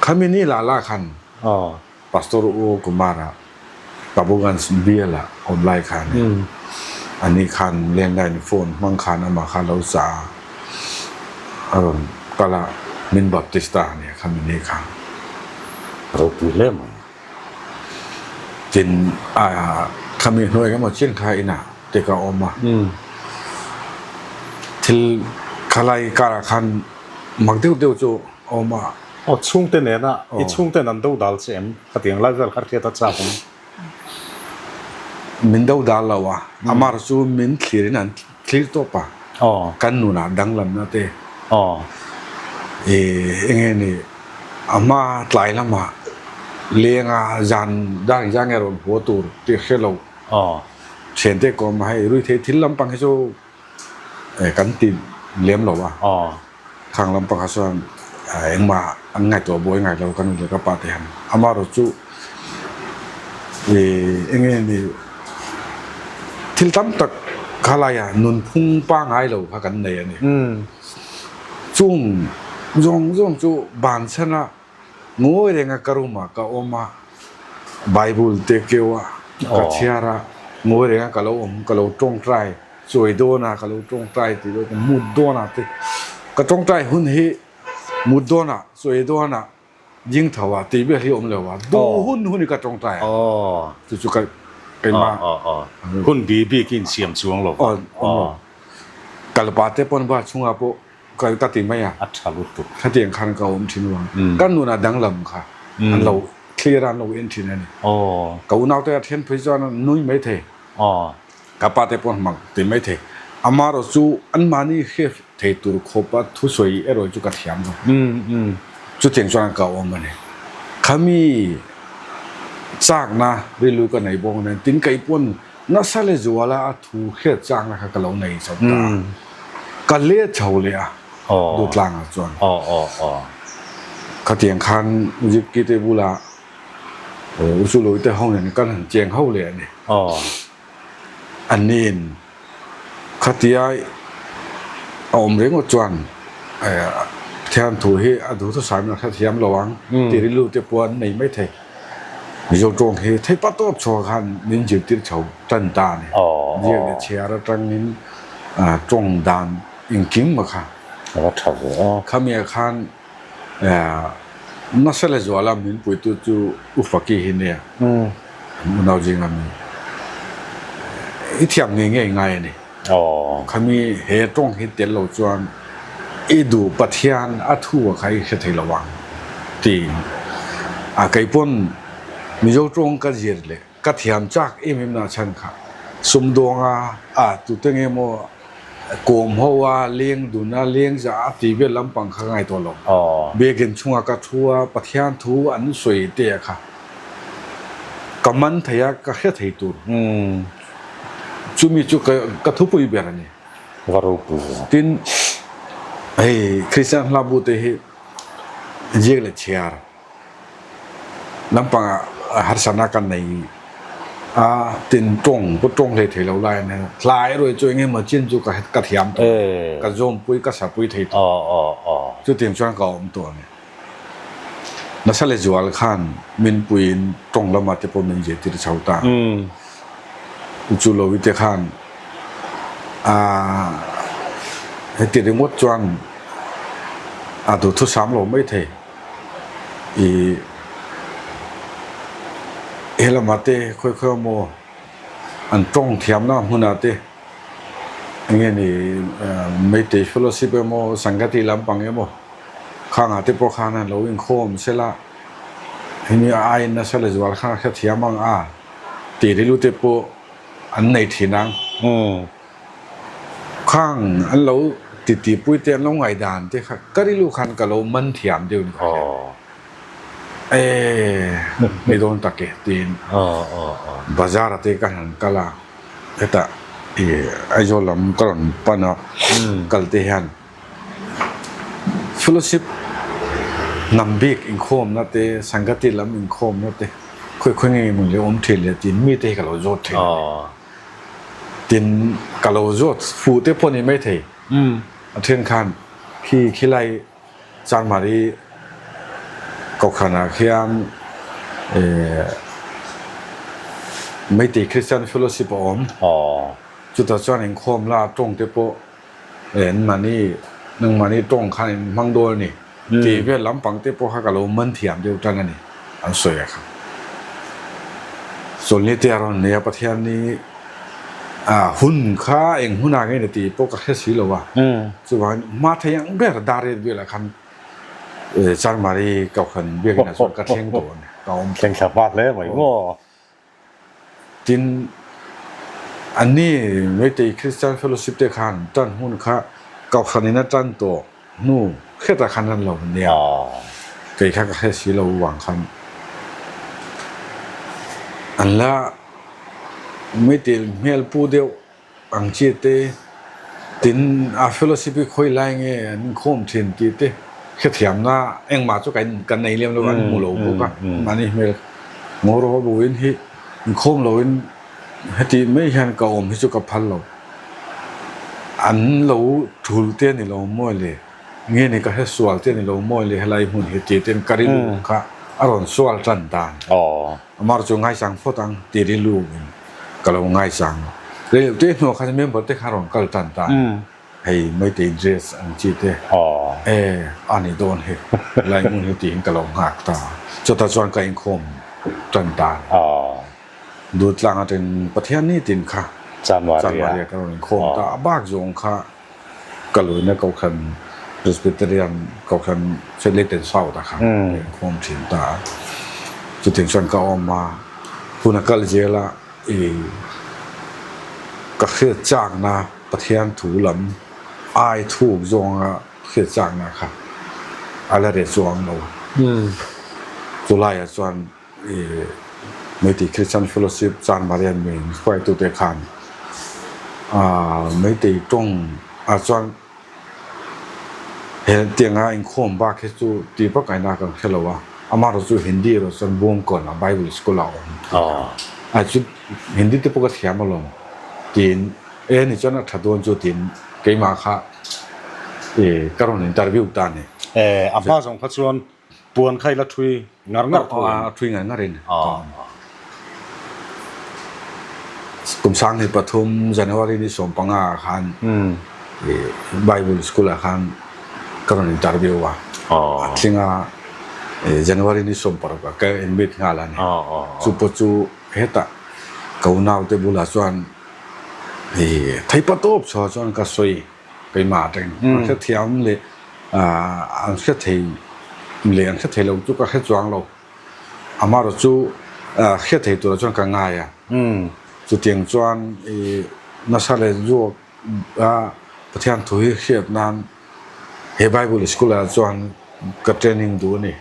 Khami ni lah lah khan. Aw. Pastor U Kumara Babuganj biala awm lai khan ani khan landline phone hmang khan amah kha lo chah a, a rawn kal a, min baptist ta a nia kha mi ni khan. Ropui hle mai. Tin, khami hnuai emaw chin kha inah te ka awm a, thil khalai karah khan mak deuh deuh chu a awm a. Aw chhungte nena i chhungten an do dal che em? Khatiang lai vel kha hriat a chak awm. Min do dal lo a, amar chu min thlir in an thlir tawp a, kan nunah danglamna te i enge ni a hma tlai lamah lenga zan dar engzah nge rawn haw tur tih hre lo. Thiante kawm a hei ruithei thil lampang hi chu kan ti lem lo a. Khang lampang kha chuan engmah an ngaihtuah buai ngai lo ka nu leh ka pa te hian. Amaherawhchu eng nge ni thil tam tak kha laia nunphung pangngai lo kha kan nei a ni. Chung zawng zawng chu banchhan a. Ngawi renga ka room ah ka awm a, Bible te keu a, ka chhiar a, ngawi renga ka lo awm, ka lo tawngtai, chawi dawn a ka lo tawngtai tih dawn, mut dawn ah te, ka tawngtai hun hi mut dawn ah, chawi dawn ah, ding tho ah tih vel hi awm lo a, duh hun hun hi ka tawngtai a, chu chu ka keimah. Hun bi bik in siam chuang lo. Awm lo. Kalpa te pawn va chhungah pawh Kal ka ti mai a. A tha lutuk. Khatiang khan ka awm thin vang. Ka nunah danglam kha an lo thlir a, an lo en thin a ni. Ka unaute a then phei chuan an nui mai thei. Ka pa te pawh an hmang ti mai thei. Amaherawh chu anmahni hre thei tur khawpa thusawi erawh chu ka thiam lo. Chutiang chuan ka awm a ni. Khami chakna rilru ka nei bawk nen tin kei pawn Nasa leh zuala a thu hriat changna kha ka lo nei chho ta a, ka let chho leh a Duhtlangah chuan. Khatiang khan Zikki te bulah U Chului te ho nen kan han cheng ho leh a ni. Anniin khatia a awm ringawt chuan Pathian thu hi a duhthusam in a hrethiam lo ang tih rilru te pawh an nei maithei. Mizo tawng hi theipa tawp chhuah khan min zirtir chho tan ta a ni. Ziak leh chhiar atangin tawng dan engkim a kha. A va tha ve a. Khami ah khan nasa leh zuala min puitu chu U Faki hi nia. An unau zinga mi i thiam ngei ngei ngai a ni. Khami he tawng hi tel lo chuan i duh Pathian a thu a kha i hre thei lo ang tiin a kei pawn Mizo tawng ka zir leh ka thiam chak em em na chhan kha sumdawnga a tute nge maw kawm ho a leng dun a leng za a tih vel lampang kha ka ngaihtuah lo. Biakinn chhungah ka thu a Pathian thu an sawi te a kha ka man thei a ka hre thei tur. Chumi chu ka thupui ber a ni. Va ropui ve. Tin, hei Kristian hla bu te hi ziak leh chhiar lampangah harsatna kan nei a, tin tawng pawh tawng hlei thei lo lai a nia. Hla erawh chu eng emaw chin chu ka thiam tawh, ka zawmpui, ka sapui thei tawh. Chutiang chuan ka awm tawh a ni. Nasa leh zual khan min puiin tawng lamah te pawh min zirtir chho ta. U chu lo te khan aah heti ringawt chuan a duhthusam lo mai thei. Ih he lamah te khawi khawi emaw an tawng thiamna hmunah te eng nge ni Meitei fellowship emaw Sangati lampang emaw Khangah te pawh khan an lo inkhawm sela, hemi a aiin nasa leh zual khan a hrethiam ang a tih rilru te pawh an nei thin ang. Khang an lo titipui te an lo ngaihdan te kha ka rilru khan ka lo man thiam deuh ni kha e ni dawn tak e tiin bazar ah te ka han kal a, hetah Aizawl lam ka rawn pan a kal te hian. Fellowship hnam bik inkhawmna te, Sangati lam inkhawmna te khawi khawi nge nge leh awm thin leh tiin mite hi ka lo zawt thin a ni. Tin, ka lo zawt fuh te pawh ni maithei. A then khan khi khilai Chanmari Kohhranah khian Meitei Christian Fellowship a awm. Chutah chuan inkhawm la tawng te pawh En mahni nang mahni tawng khan in hmang dawn a ni tih vel lampang te pawh kha ka lo man thiam deuh tan a ni an sawi a kha. Chawlhni te a rawn nei a Pathian ni a hun kha eng hunah nge ni tih pawh ka hre si lo a chuvangin hma thei ang ber dar ret velah khan Chanmari Kohhran biakinah chuan ka thleng tawh a ni ka awm tawh. Thleng thla hma hle mai maw. Tin, anni Meitei Christian Fellowship te khan tan hmun kha Kohhranin a tan tawh hnu hretah khan an lo nia. Kei kha ka hre si lo vang khan an la. Meitei hmel pu deuh ang chi te tin a fellowship hi khawi lai nge an inkhawm thin tih te hrethiamna engmah chu kan nei lem lo an hmu lo bawk a mahni hmel ngaw rawh bo in hi inkhawm lo in heti mai hian ka awm hi chu ka phal lo an lo thul te a ni lo maw le nge ni ka hre sual te a ni lo maw le helai hmun hi tih ten ka rilru kha a rawn sual tan dan. Amar chu ngaisang phawt ang ti rilru in ka lo ngaisang a. Rei loh te hnuah khan member te kha rawn kal tan ta hei Meitei dress ang chi te e a ni dawn hi lai hmun hi tiin ka lo nghak ta. Chutah chuan ka inkhawm tan ta a ni. Dultlang atangin Pathian nitin kha Chanmaria ka rawn inkhawm ta a bak zawng kha Ka luina Kohhran Presbyterian Kohhran Federated South ah khan ka inkhawm thin ta a. Chutiang chuan ka awm a, hun a kal zel a i ka hriat chakna Pathian thu lam ai thuk zawnga hriat chakna kha a la reh chuang lo. Chulaiah chuan I Meitei Christian Fellowship Chanmarian min hruaitute khan Meitei tawng ah chuan he tianga inkhawm bak hi chu tih vak aina kan hre lo a, amaherawh chu Hindi erawh chuan Bawngkawn ah Bible School ah a awm tih kha a chu Hindi te pawh ka thiam alawm tiin e ni chuan a tha dawn chu tiin keimah kha ka rawn interview ta a ni. E a hma zawng kha chuan Puan kha i la thui ngar ngar tho em? A thui ngar ngar in. Kum 2003 January ni 15 ah khan Bible school ah khan ka rawn interview a. A tling a January ni 16 ah ka admit nghal a ni. Chu pawh chu hetah ka unaute bulah chuan theipa tawp chhuah chuan ka sawi. Keimah atangin an hre thiam leh an hre thei leh an hre thei lo chu ka hre chuang lo. Amaherawh chu hre thei turah chuan ka ngai a. Chutiang chuan i nasa leh zawk a Pathian thu hi hriat nan he Bible school ah chuan ka training duh a ni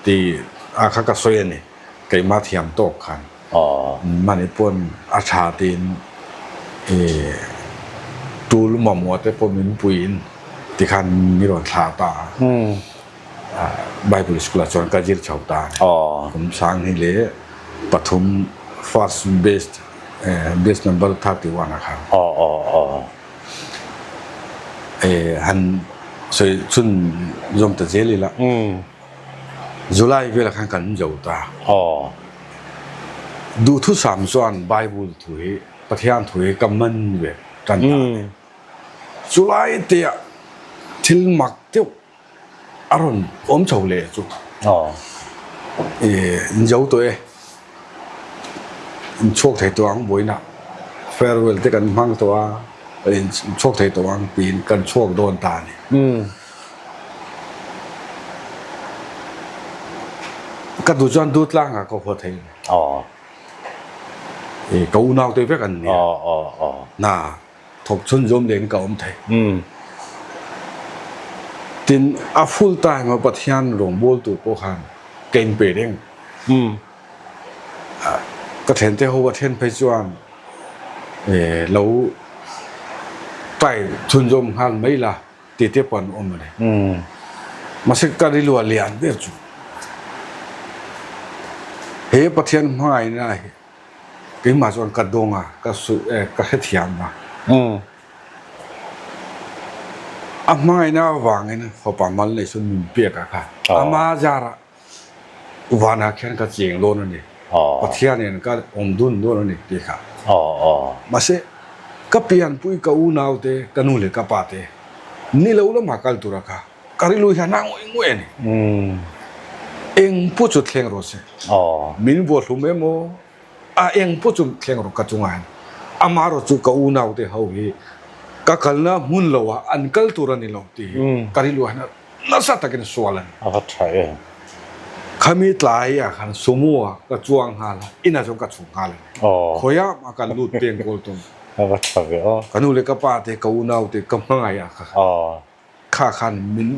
tih a kha ka sawi a ni. Keimah thiam tawk khan mahni pawn a tha tiin tul mamawh te pawh min puiin tikhan mi rawn thlah ta a, Bible school ah chuan ka zir chho ta a ni. Kum 2003 first batch batch number 31 ah khan han sawi chhun zawm ta zel ila. July velah khan kan zo ta. Aw. Duhthusam chuan Bible thu hi Pathian thu hi ka man ve tan ta a ni. Chulai te ah thil mak deuh a rawn awm chho leh chu. Aw. I in zo tawh e. In chhuak thei tawh ang vawiinah farewell te kan hmang tawh a, in chhuak thei tawh ang tiin kan chhuak dawn ta a ni. Ka duh chuan du tlangah ka haw thei. Aw. E ka unau te vek an nia. Aw aw aw. Na thawk chhun zawm leh in ka awm thei. Tin a full time a Pathian rawngbâwl tur pawh khan ka in pe reng. Ka thiante ho a then phei chuan e lo try chhun zawm nghal mai la. Ti te pawh an awm a ni. Mahse ka rilru a lian ber chu he Pathian hmangaihna hi keimah chuan ka dawng a, ka su e ka hrethiam a. A hmangaihna avangin fapa mal nei chu min pek a kha. Ama zarah Vanah khian ka cheng dawn a ni, Pathianin ka awm dun dawn a ni tih kha. Mahse, ka pianpui ka unaute, ka nu leh ka pate ni lo lamah kal tura kha ka rilru hian a ngawih ngawih a ni. Eng pawh chu thleng rawh se, min vuahlum emaw, A eng pawh chu thleng rawh ka chungah hian amaherawh chu ka unaute ho hi ka kalna hmun lo ah an kal tur a ni lo tih hi ka rilru ah hian nasa takin sual a ni. A va tha em. Khami tlai ah khan sumo ah ka chuang nghal a, inah chuan ka chhuk nghal a ni. Khawiah mah kan lut peng kawl tawn. A va tha ve aw. Ka nu leh ka pa te, ka unaute ka hmangaih ah kha kha khan min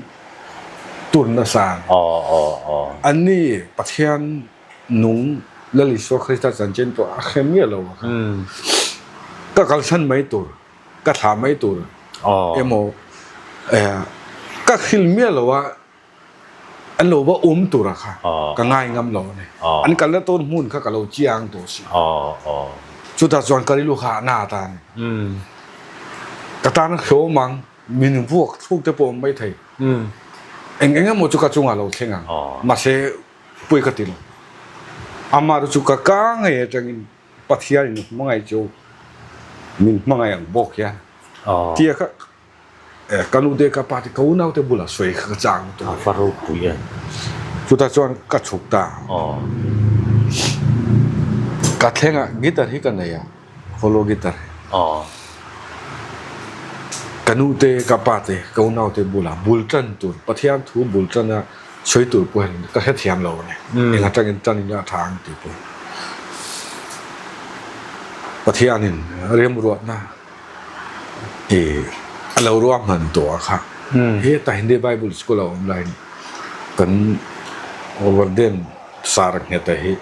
tur nasa a ni. Anni Pathian nung. Lal Isua Krista chanchin pawh a hre miah lo a kha. Ka kalsan mai tur, ka thlah mai tur emaw ka hrilh miah lo a an lo va awm tur a kha ka ngai ngam lo a ni. An kalna tawn hmun kha ka lo chiang tawh si. Chutah chuan ka rilru kha a na ta a ni. Ka tan a hlawm ang, min vuak thluk te pawh a awm maithei. Eng eng emaw chu ka chungah lo thleng ang. Mahse pawi ka ti lo. Amah chu ka ka ngei atangin Pathianin hmangaih chu min hmangaih ang bawk hian tia kha ka nu te ka pa te ka unau te bulah sawi kha ka chang lutuk a. A ropui e. Chutah chuan ka chhuk ta. Ka thleng a guitar hi ka nei a. Follow guitar hi. Ka nu te, ka pa te, ka unau te bulah bul tan tur, Pathian thu bul tana sawi tur pawh hian ka hrethiam lo a ni. Eng atangin tan in a tha ang tih pawh. Pathianin remruatna i a lo ruahman tawh a kha. Heta Hindi Bible School a awm laiin kan warden Sir Ngheta hi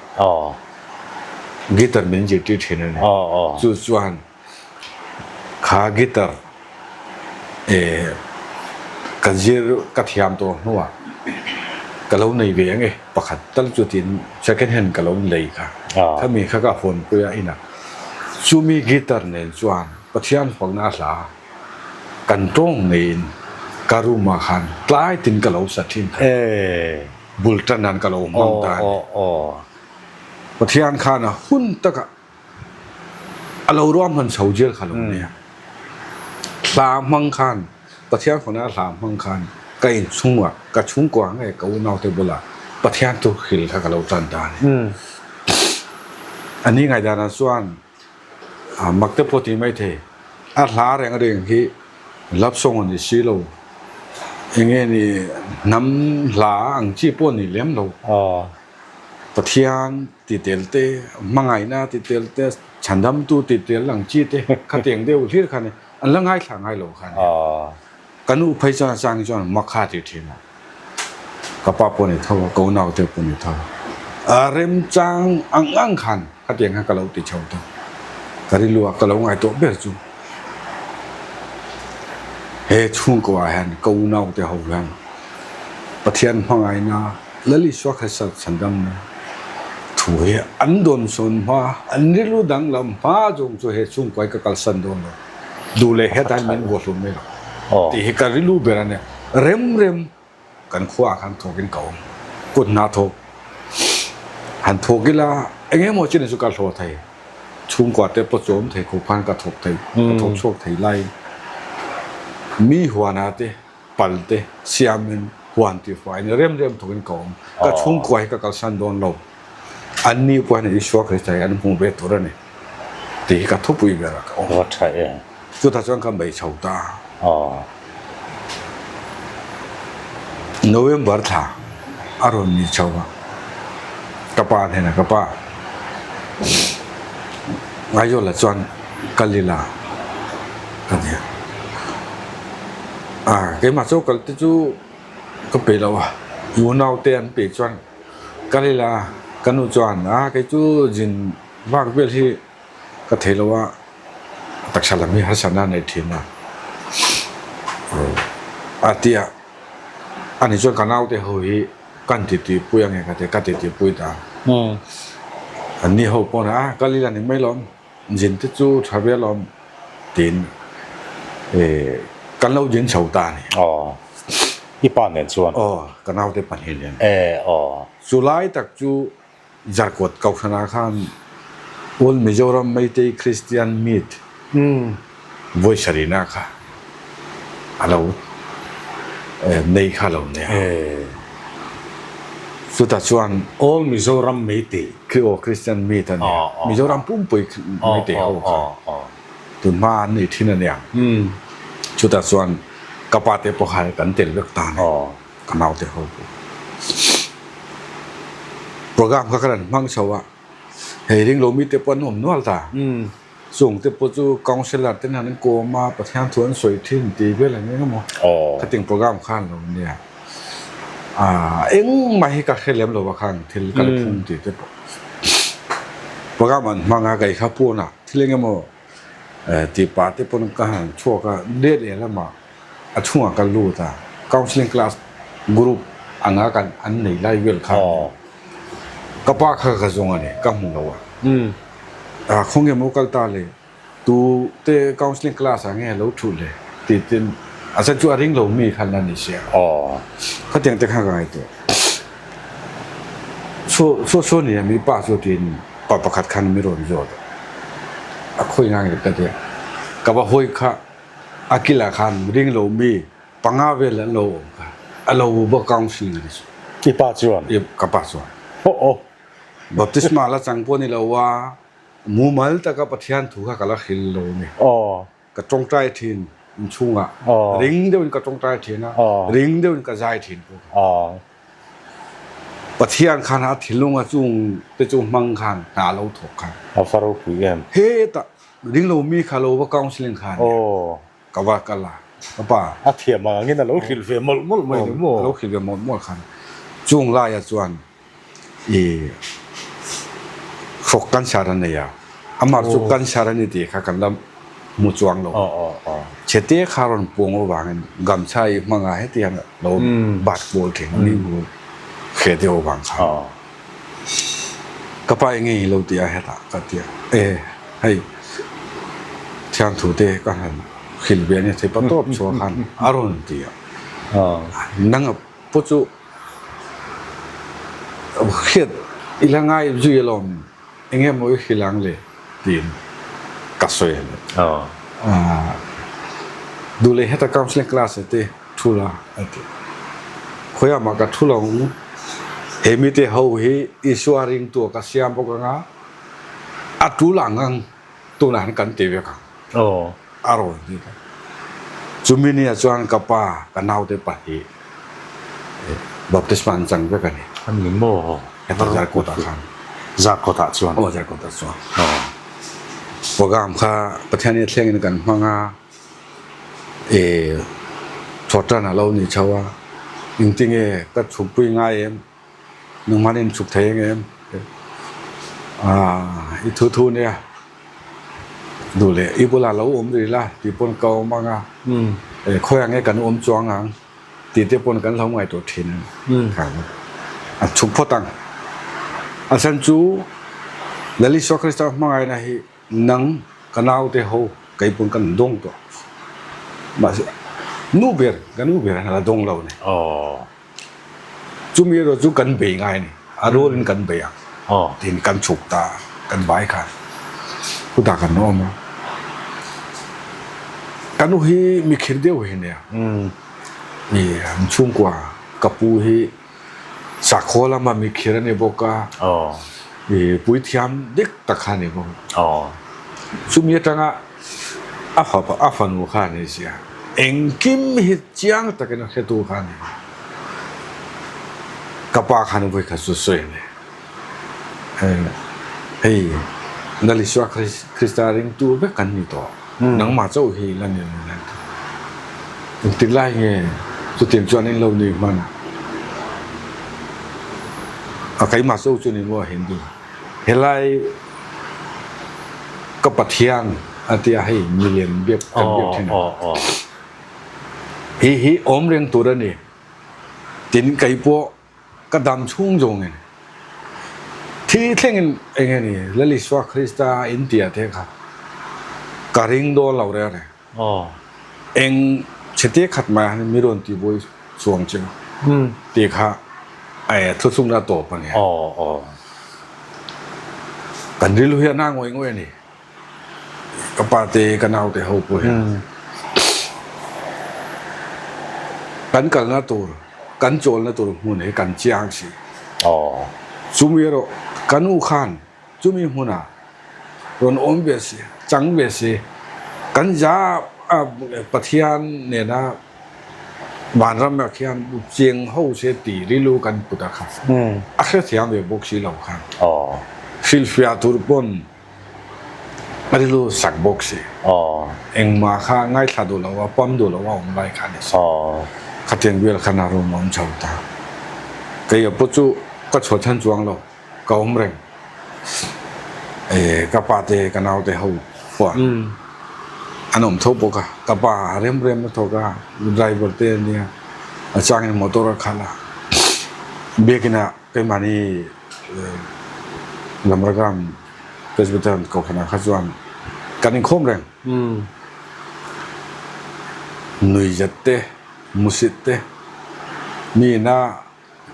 Guitar min zirtir thin a ni. Chu chuan kha guitar ka zir ka thiam tawh hnuah ka lo nei ve ang e pakhat tal chu tiin second hand ka lo lei kha. Khami kha ka hawnpui a inah chumi guitar nen chuan Pathian fakna a hla kan tawng ngeiin ka room ah khan tlai tin ka lo sa thin kha. Bul tan nan ka lo hmang ta a ni. Pathian khan a hun takah a lo ruahman chho zel kha lo nia. Hla hmang khan, Pathian fana hla hmang khan ka inchhungah, ka chhungkua nge ka unaute bulah Pathian thu hril kha ka lo tan ta a ni. A ni ngaihdanah chuan Mak te pawh tih mai thei. A hla reng reng hi love song a ni si lo. Enge ni hnam hla ang chi pawh a ni lem lo. Pathian ti tel te, hmangaihna ti tel te, chhandamtu ti tel ang chi te khatiang deuh hlir kha ni. An la ngaithla ngai lo kha ni. Ka nu phei chuan a chang hi chuan mak kha a ti thin a. Ka pa pawh a ni tho a, ka unau te pawh a ni tho a. A remchang ang ang khan khatiang khan ka lo ti chho ta. Ka rilru ah ka lo ngaihtuah ber chu he chhungkaw ah hian ka unau te ho hian Pathian hmangaihna Lal Isua Krista chhandamna thu hi an dawnsawn hma, an rilru danglam hma zawng chu he chhungkaw hi ka kalsan dawn lo. Duh leh hetlai min vuahlum mai lo tih hi ka rilru ber a nia. Rem rem kan khuaah khan thawkin ka awm. Kut hna thawk han thawk ila eng emaw chin chu ka hlawh thei. Chhungkua te pawh chawm thei khawp khan ka thawk thei, ka thawk chhuak thei lai. Mi huanah te pal te siamin huan tih faiin rem rem thawkin ka awm. Ka chhungkua hi ka kalsan dawn lo. An ni pawh hian Isua Krista hi an hmu ve tur a ni tih hi ka thupui ber a ka awm. Va tha e. Chutah chuan ka bei chho ta. November thla a rawn ni chho a, ka pa hnenah ka pa Aizawlah chuan kal ila ka ti a. Ah keimah chaw kal te chu ka pe lo a, i unaute an pe chuan kal ila ka nu chuan ah kei chu zin vak vel hi ka thei lo a, taksa lam hi harsatna a nei thin a a ti a, ani chuan ka naute ho hi kan ti tih pui ange ka ti a, ka ti tih pui ta an ni ho pawh ah kal ila ni mai lawm. Zin te chu tha ve alawm tiin kan lo zin chho ta a ni. Aw, i pa nen chuan? Aw, ka naute pahnih nen. E, aw. Chu lai tak chu Zarkawt Kohhranah khan All Mizoram Meitei Christian Meet vawi sarihna kha a lo nei kha a lo nia. Chutah chuan. All Mizoram Meitei. Aw Christian Meet a nia. Mizoram pumpui Meitei ho kha tun hma an nei thin a nia. Chutah chuan ka pa te pawh kha kan tel vek ta a ni. Ka naute ho pawh. Program kha ka rawn hmang chho a. Hei ringlo mite pawh an awm nual ta. Chung te pawh chu councillor ten han kawm a, Pathian thu an sawi thin tih vel ang eng emaw khating program khan lo nia. Aaa engmah hi ka hre lem lo a khang thil ka la phung tih te pawh. Program an hmang a kei kha pawnah thil eng emaw tih pah te pawn ka han chhuak a, let leh lamah a chhungah ka lut a, counselling class group anga kan an nei lai vel kha ka pa kha ka zawng a ni, ka hmu lo a, khawnge maw kal ta le. Tu te counselling class ah nge lo thuh le tih tin a chan chu a ring lo mi khan a ni sia. Aw. Khatiang te khan ka ngaihtuah. Saw saw saw nia mi pa chu tiin pa pakhat khan mi rawn zawt a. A khawi ngang leh ka tia. Ka va hawi kha a kilah khan ring lo mi panga vel an lo awm kha. A lo va counselling a ni chu. I pa chuan? I ka pa chuan. Aw aw. Baptisma la chang pawh ni lo a. Mumal taka Pathian thu kha ka la hril lo a ni. Ka tawngtai thin inchhungah ring deuhin ka tawngtai thin a, ring deuhin ka zai thin bawk a. Pathian khan a thinlunga chung te chu hmang khan hna a lo thawk khan. A va ropui em? Hetah ring lo mi kha lo va counselling khan ka va kal a, ka pa. A thiam ang angin a lo hrilh ve mawlh mawlh mai ni maw? A lo hrilh ve mawlh mawlh khan. Chung laiah chuan I hrawk cancer a nei a, amah chu cancer a ni tih kha kan la hmu chuang lo. Chhete kha rawn puang avangin gamchha i hmang a heti hian lo bat kual thin a ni hre deuh avang khan. Ka pa enge i lo ti a hetah ka ti a, e hei thianthu te ka han hrilh ve a nia thei pa tawp chhuah khan a rawn ti a, nang a Pu chu hriat i la ngai zui alawm, eng nge maw i hrilh ang le tiin ka sawi a ni. Duh leh heta counselling class ah te thu la a ti. Khawiah mah ka thu lo ang, he mite ho hi Isua ringtu ah ka siam bawk ang a, a tul ang ang. Tunah hian kan ti vek ang. A rawn ti ta. Chumi nia chuan ka pa, ka naute pahnih baptisma an chang vek a ni. A ni maw? Heta Zarkawtah khan. Zarkawtah chuan? Aw, Zarkawtah chuan. Program kha Pathian hi thlengin kan hmang a, thawhtan a lo ni chho a, engtinge ka chhukpui ngai em? Nangmah nen chhuk thei ang em? Aaa i thu thu nia duh leh i bulah lo awm rih la tih pawn ka awm ang a, khawi ang nge kan awm chuang ang tih te pawn kan lo ngaihtuah thin a ni. A chhuk phawt ang. A chhan chu Lal Isua Krista hmangaihna hi Nang ka naute ho kei pawn kan dawng tawh mahse nu ber ka nu ber a la dawng lo ni. Chumi erawh chu kan bei ngai a ni a rualin kan bei ang tiin kan chhuk ta kan vai khan chutah kan awm a ka nu hi mi khir deuh hi nia i an chhungkua ka pu hi. Sakhaw lama mi khir a ni bawk a, i puithiam dik tak kha a ni bawk a. Chumi atanga a fapa a fanu kha a ni sia, engkim hi chiang takin a hretu kha a ni. Ka pa khan vawi khat chu sawi a ni, Hei Lal Isua Krista ringtu vek kan ni tawh. Nangmah chauh hi la ni lo lai ta. Engtik lai nge chutiang chuan in lo ni hman a? A keimah chauh chu ni maw Hindu? Helai ka Pathian a tia hei milian biak kan biak thin a. Hi hi awm reng tur a ni. Tin kei pawh Ka dam chhung zawngin thi thlengin eng nge ni Lal Isua Krista in tia te kha ka ring dawn lo reng reng. Eng chhete khat mai han mi rawn ti buai chuang che ti kha thuthlungna tawp a nia. Kan rilru hi a na ngawih ngawih a ni. Ka pa te ka nau te ho pawh hian kan kalna tur kan chawlna tur hmun hi kan chiang si. Chumi erawh ka nu khan chumi hmunah rawn awm ve si, chang ve si, kan za Pathian nena vanram ah khian cheng ho se tih rilru kan put a kha a hrethiam ve bawk si lo khan hrilhfiah tur pawn A rilru sak bawk si. Engmah kha ngaithla duh lo a, pam duh lo a awm lai kha a ni si. Khatiang vel khan a room a awm chho ta. Kei a pawh chu ka chhuah chhan chuang lo, ka awm reng. Ka pa te ka nau te ho pawh an awm tho bawk a, ka pa rem rem a thawk a, driver te a nia, a changin motor a khalh a, biakin ah keimahni Lamragram Presbyterian Kohhran ah kha chuan kan inkhawm reng. Nuizat te, musit te, mi ina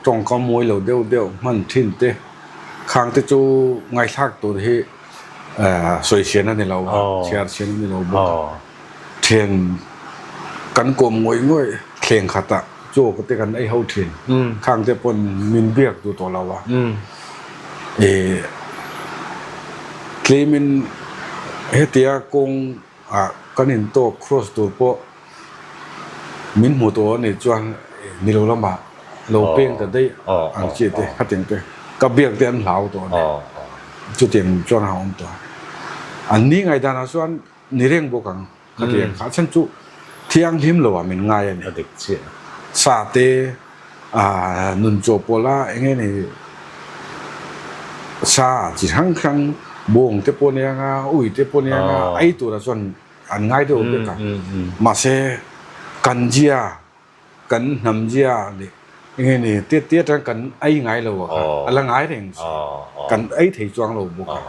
Tawngkam mawi lo deuh deuh hman thin te khang te chu ngaithlak tur hi sawi sian a ni lo a, chhiar sian a ni lo bawk a. Thian kan kawm ngawih ngawih thleng khatah chaw te kan ei ho thin, khang te pawn min biak duh tawh lo a. Tlemin hetia kawng ah kan intawk cross tur pawh Min hmu tawh a nih chuan ni lo lamah lo peng ta daih ang chi te khatiang te ka biak te an hlau tawh a ni. Chutiang chuan a awm tawh a. An ni ngaihdanah chuan ni reng bawk ang khatiang kha chhan chu thianghlim lo ah min ngai a ni. Sa te nun chaw pawla eng nge ni sa chi hrang hrang bawng te pawh nia nga ui te pawh nia nga ei turah chuan An ngai deuh vek a. Mahse, kan zia, kan hnam zia leh eng nge ni tia tia atang kan ei ngai lo a kha, a la ngai reng si. Kan ei thei chuang lo bawk a.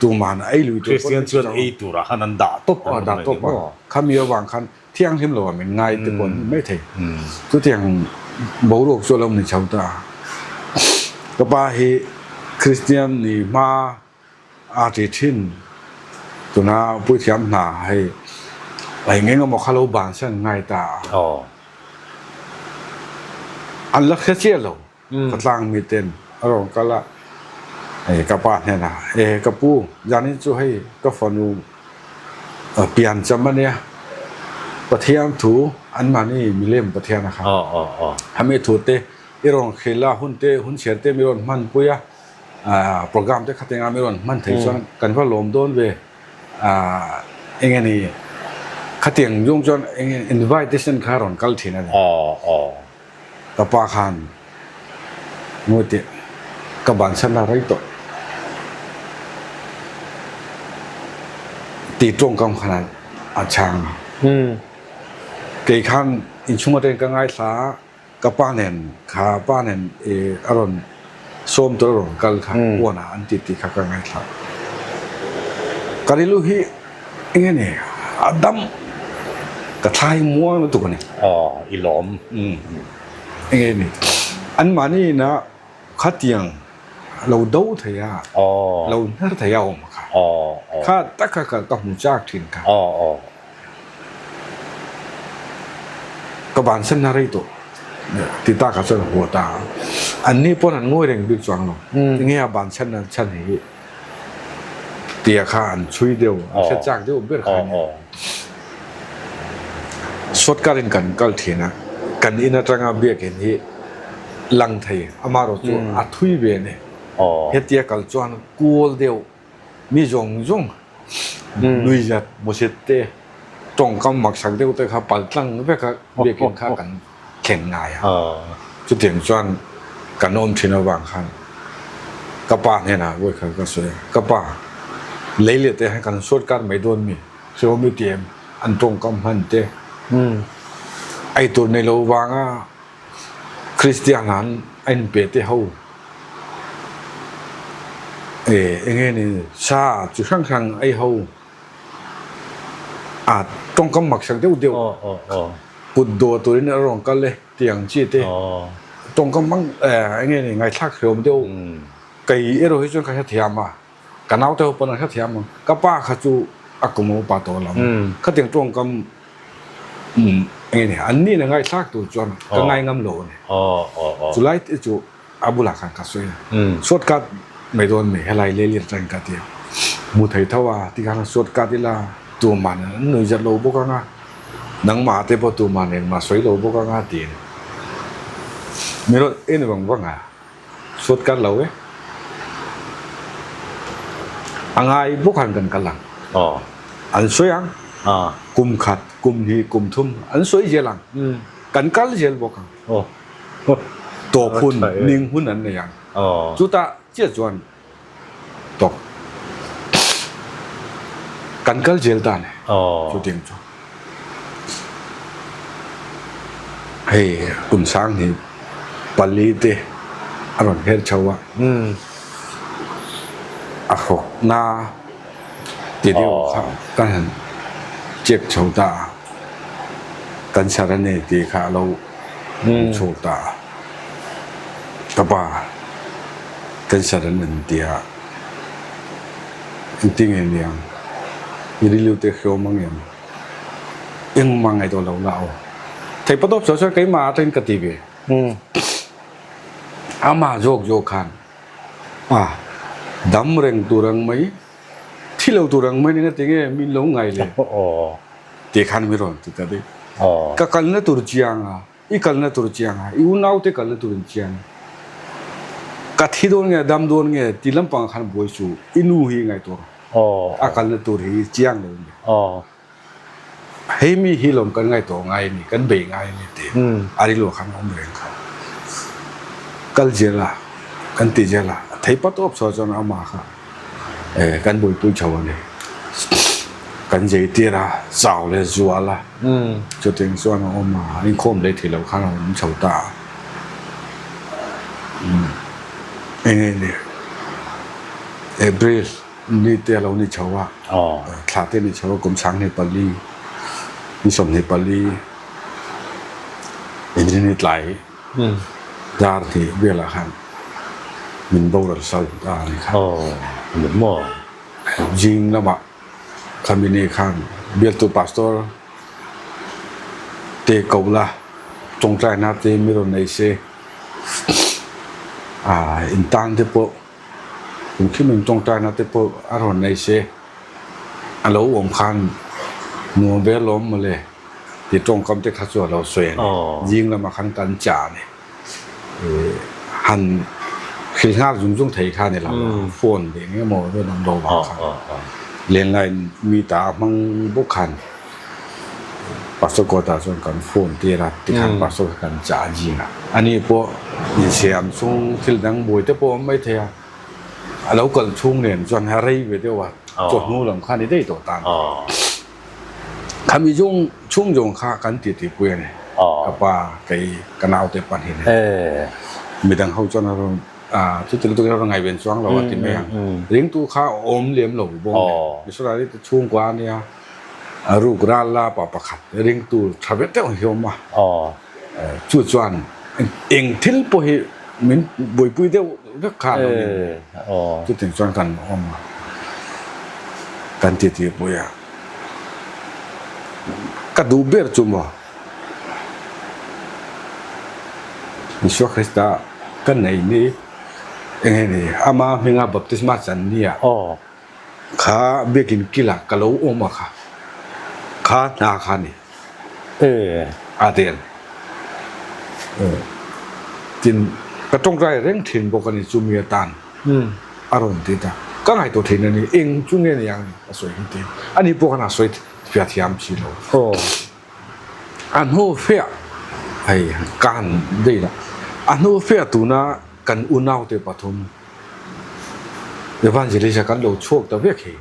Tuman a ei lui tur pawh Kristian chuan ei turah khan an dah tawp a dah tawp a. Khami avang khan thianghlim lo ah min ngai te pawh an ni mai thei. Chutiang boruak chu a lo ni chho ta a. Ka pa hi Kristian ni hma A ti thin. Tuna puithiam hna hei eng eng emaw kha lo bansan ngai ta a. An la hre chiah lo. Ka tlang mi ten a rawn kal a, ka pa hnenah, E ka pu, zanin chu hei ka fanu pian cham a nia. Pathian thu anmahni milem Pathian a kha. Hemi thu te i rawn hrilh a, hun te hun chhiar te mi rawn hmanpui a. Program te khat enga mi rawn hman thei chuan kan va lawm dawn ve eng nge ni khatiang zawng chuan eng nge invitation kha rawn kal thin a ni. Ka pa khan ngawi teh ka bansan a rei tawh tih tawngkam khan a chhang a. Kei khan inchhung atangin ka ngaithla a. Ka pa nen kha pa nen i a rawn sawm tur a rawn kal kha puanah an ti tih kha ka ngaithla. Ka rilru hi eng nge ni a dam ka thla hi muang lutuk a ni. Aw i lawm. Eng nge ni anmahni ina khatiang lo do thei a lo hnar thei a awm kha kha tak kha ka hmu chak thin kha. Ka bansan na rei tawh ti tak ah chuan haw ta a, an ni pawn an ngawi reng bik chuang lo, enge a bansan na chhan hi tia kha an chhui deuh, an hre chak deuh ber kha a ni. Shortcut in kan kal thin a, kan in atanga biakin hi lang thei amaherawhchu a thui ve a ni, hetia kal chuan kual deuh. Mi zawng zawng nuizat musit te tawngkam maksak deuh te kha pal tlang vek a biakin kha kan thleng ngai a. Chutiang chuan kan awm thin avang khan ka pa hnenah vawi khat ka sawi a, ka pa lei leh te hian kan suat kar mai dawn mi hrehawm i ti em an tawngkam hman te eitur nei lo vanga Kristian an a inpe te ho eh eng nge ni sa chi hrang hrang ei ho a tawngkam mak sak deuh deuh kut dawh turin a rawn kal e tih ang chi te tawngkam mang eh eng nge ni ngaithlak hreawm deuh kei erawh hi chuan ka hrethiam a. Ka naute ho pawn an hrethiam ang. Ka pa kha chu a kum a upa tawh lo. Khatiang tawngkam eng nge ni an nihna ngaihthlak tur chuan ka ngai ngam lo a ni. Chulai te chu a bulah khan ka sawi a. Short cut mai dawn mi helai leilir atangin ka ti a. Hmu thei tho a tikhan short cut ila tuman an nui zat lo bawk ang a, nangmah te pawh tuman engmah sawi lo bawk ang a tiin min rawn en vang vang a. Suat kar lo e. A ngai bawk han kan kal ang. An sawi ang. Kum khat, kum hnih, kum thum an sawi zel ang. Kan kal zel bawk ang. Tawp hun, ning hun an nei ang. Chutah chiah chuan tawp. Kan kal zel ta a ni chutiang chu. Hei kum sang hi pali te a rawn her chho a, a hrawkna ti deuh kha kan han check chho ta a, cancer a ni tih kha a lo chhuak ta a, ka pa cancer an rawn ti a. Engtin nge niang? I rilru te hriawm ang em? Engmah ngaihtuah lo la aw. Thei patawp sawi chuan keimah atangin ka ti ve. Amah zawk zawk khan a dam reng tur ang mai, thi lo tur ang mai ni ngati nge min lo ngai le tih khan min rawn ti ta daih. Ka kalna tur chiang a. I kalna tur chiang a, i unaute kalna tur in chiang. Ka thi dawn nge, dam dawn nge ti lampang ah khan buai chu i nu hi ngaihtuah rawh. A kalna tur hi chiang lo ni. Hei mi hi lawm kan ngaihtuah ngai a ni, kan bei ngai a ni ti a rilru khan a awm reng kha. Kal zel a, kan ti zel a, thei pat awp chhuah chuan amah kha kan buaipui chho a ni. Kan zei tir a, chau leh zual a, chutiang chuan a awm a, an inkhawm leh thei lo khan a awm chho ta a. Eng nge ni April ni te a lo ni chho a, thla te a ni chho a, kum 24, ni 24 inrini tlai. Dar tih velah khan min boral sal ta a ni kha. Zing lamah khami ni khan bialtu pastor te ko la tawngtaina te mi rawn nei se in tan te pawh Engkim in tawngtaina te pawh a rawn nei se a lo awm khan nuam ve alawm mawle tih tawngkam te kha chu a lo sawi a ni. Zing lamah khan kan chah a ni. Han hrilh nghal zung zung thei kha a ni lo a, phone leh eng emaw vel an lo vang khan landline mi ta a hmang bawk khan Pastor Kawta chuan kan phone tir a tikhan Pastor kha kan chah a zingah. Ani pawh insiam chung thil dang buai te pawh a awm maithei a, a lo kal chhung nen chuan a rei ve deuh a, chawhnu lam kha a ni daih tawh tan. Khami zawng chhung zawng kha kan ti tihpui a ni, ka pa kei ka naute pahnih nen. Midang ho chuan a rawn chuti lutuk in a rawn ngaihven chuang lo a ti mai ang. Ringtu kha a awm lem lo bawk a ni, missionary te chhungkua a nia. A ruk ral la pa pakhat ringtu tha ve deuh hi awm a, chu chuan eng thil pawh hi min buaipui deuh vek kha a lo ni. Chutiang chuan kan awm a, kan titi pui a. Ka duh ber chu maw Isua Krista ka nei ni eng nge ni ama hminga baptisma chan nia. Kha biakin kila ka lo awm a kha, kha hna kha ni a ti a ni. Tin, ka tawngtai reng thin bawk a ni chumi atan a rawn ti ta. Ka ngaihtuah thin a ni, eng chu nge ni ang a sawi hi ti. Ani pawh khan a sawi fiah thiam si lo. A hnu fiah, hei ka han daih la, a hnu fiah tuna kan unaute pathum, Evangelist a kan lo chhuak ta vek hei.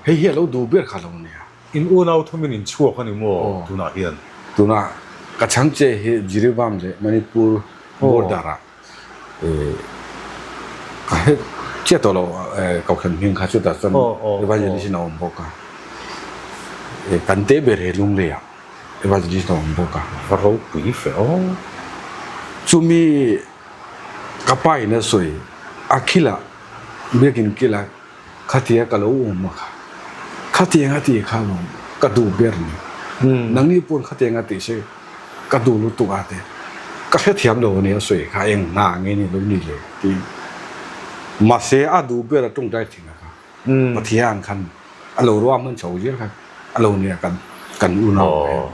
Hei hi a lo duh ber kha lo nia. In unau thumin in chhuak a ni maw tunah hian? Tunah ka chhang che hi Jiribam leh Manipur border ah ka hre chiah tawh lo Kohhran hming kha chutah chuan Evangelist in a awm bawk a. Kan te ber hi Lunglei ah Evangelist a awm bawk a. Va ropui fe aw. Chumi Ka pa in a sawi a khilah biakin kila khatia ka lo awm a kha, khatiang a tih kha lawm ka duh ber ni, nangni pawn khatiang a tih se ka duh lutuk a te ka hrethiam lo a ni a sawi kha eng hna nge ni lo ni le tiin mahse a duh ber a tawngtai thin a kha Pathian khan a lo ruah hman chho zel kha a lo nia kan kan unau hian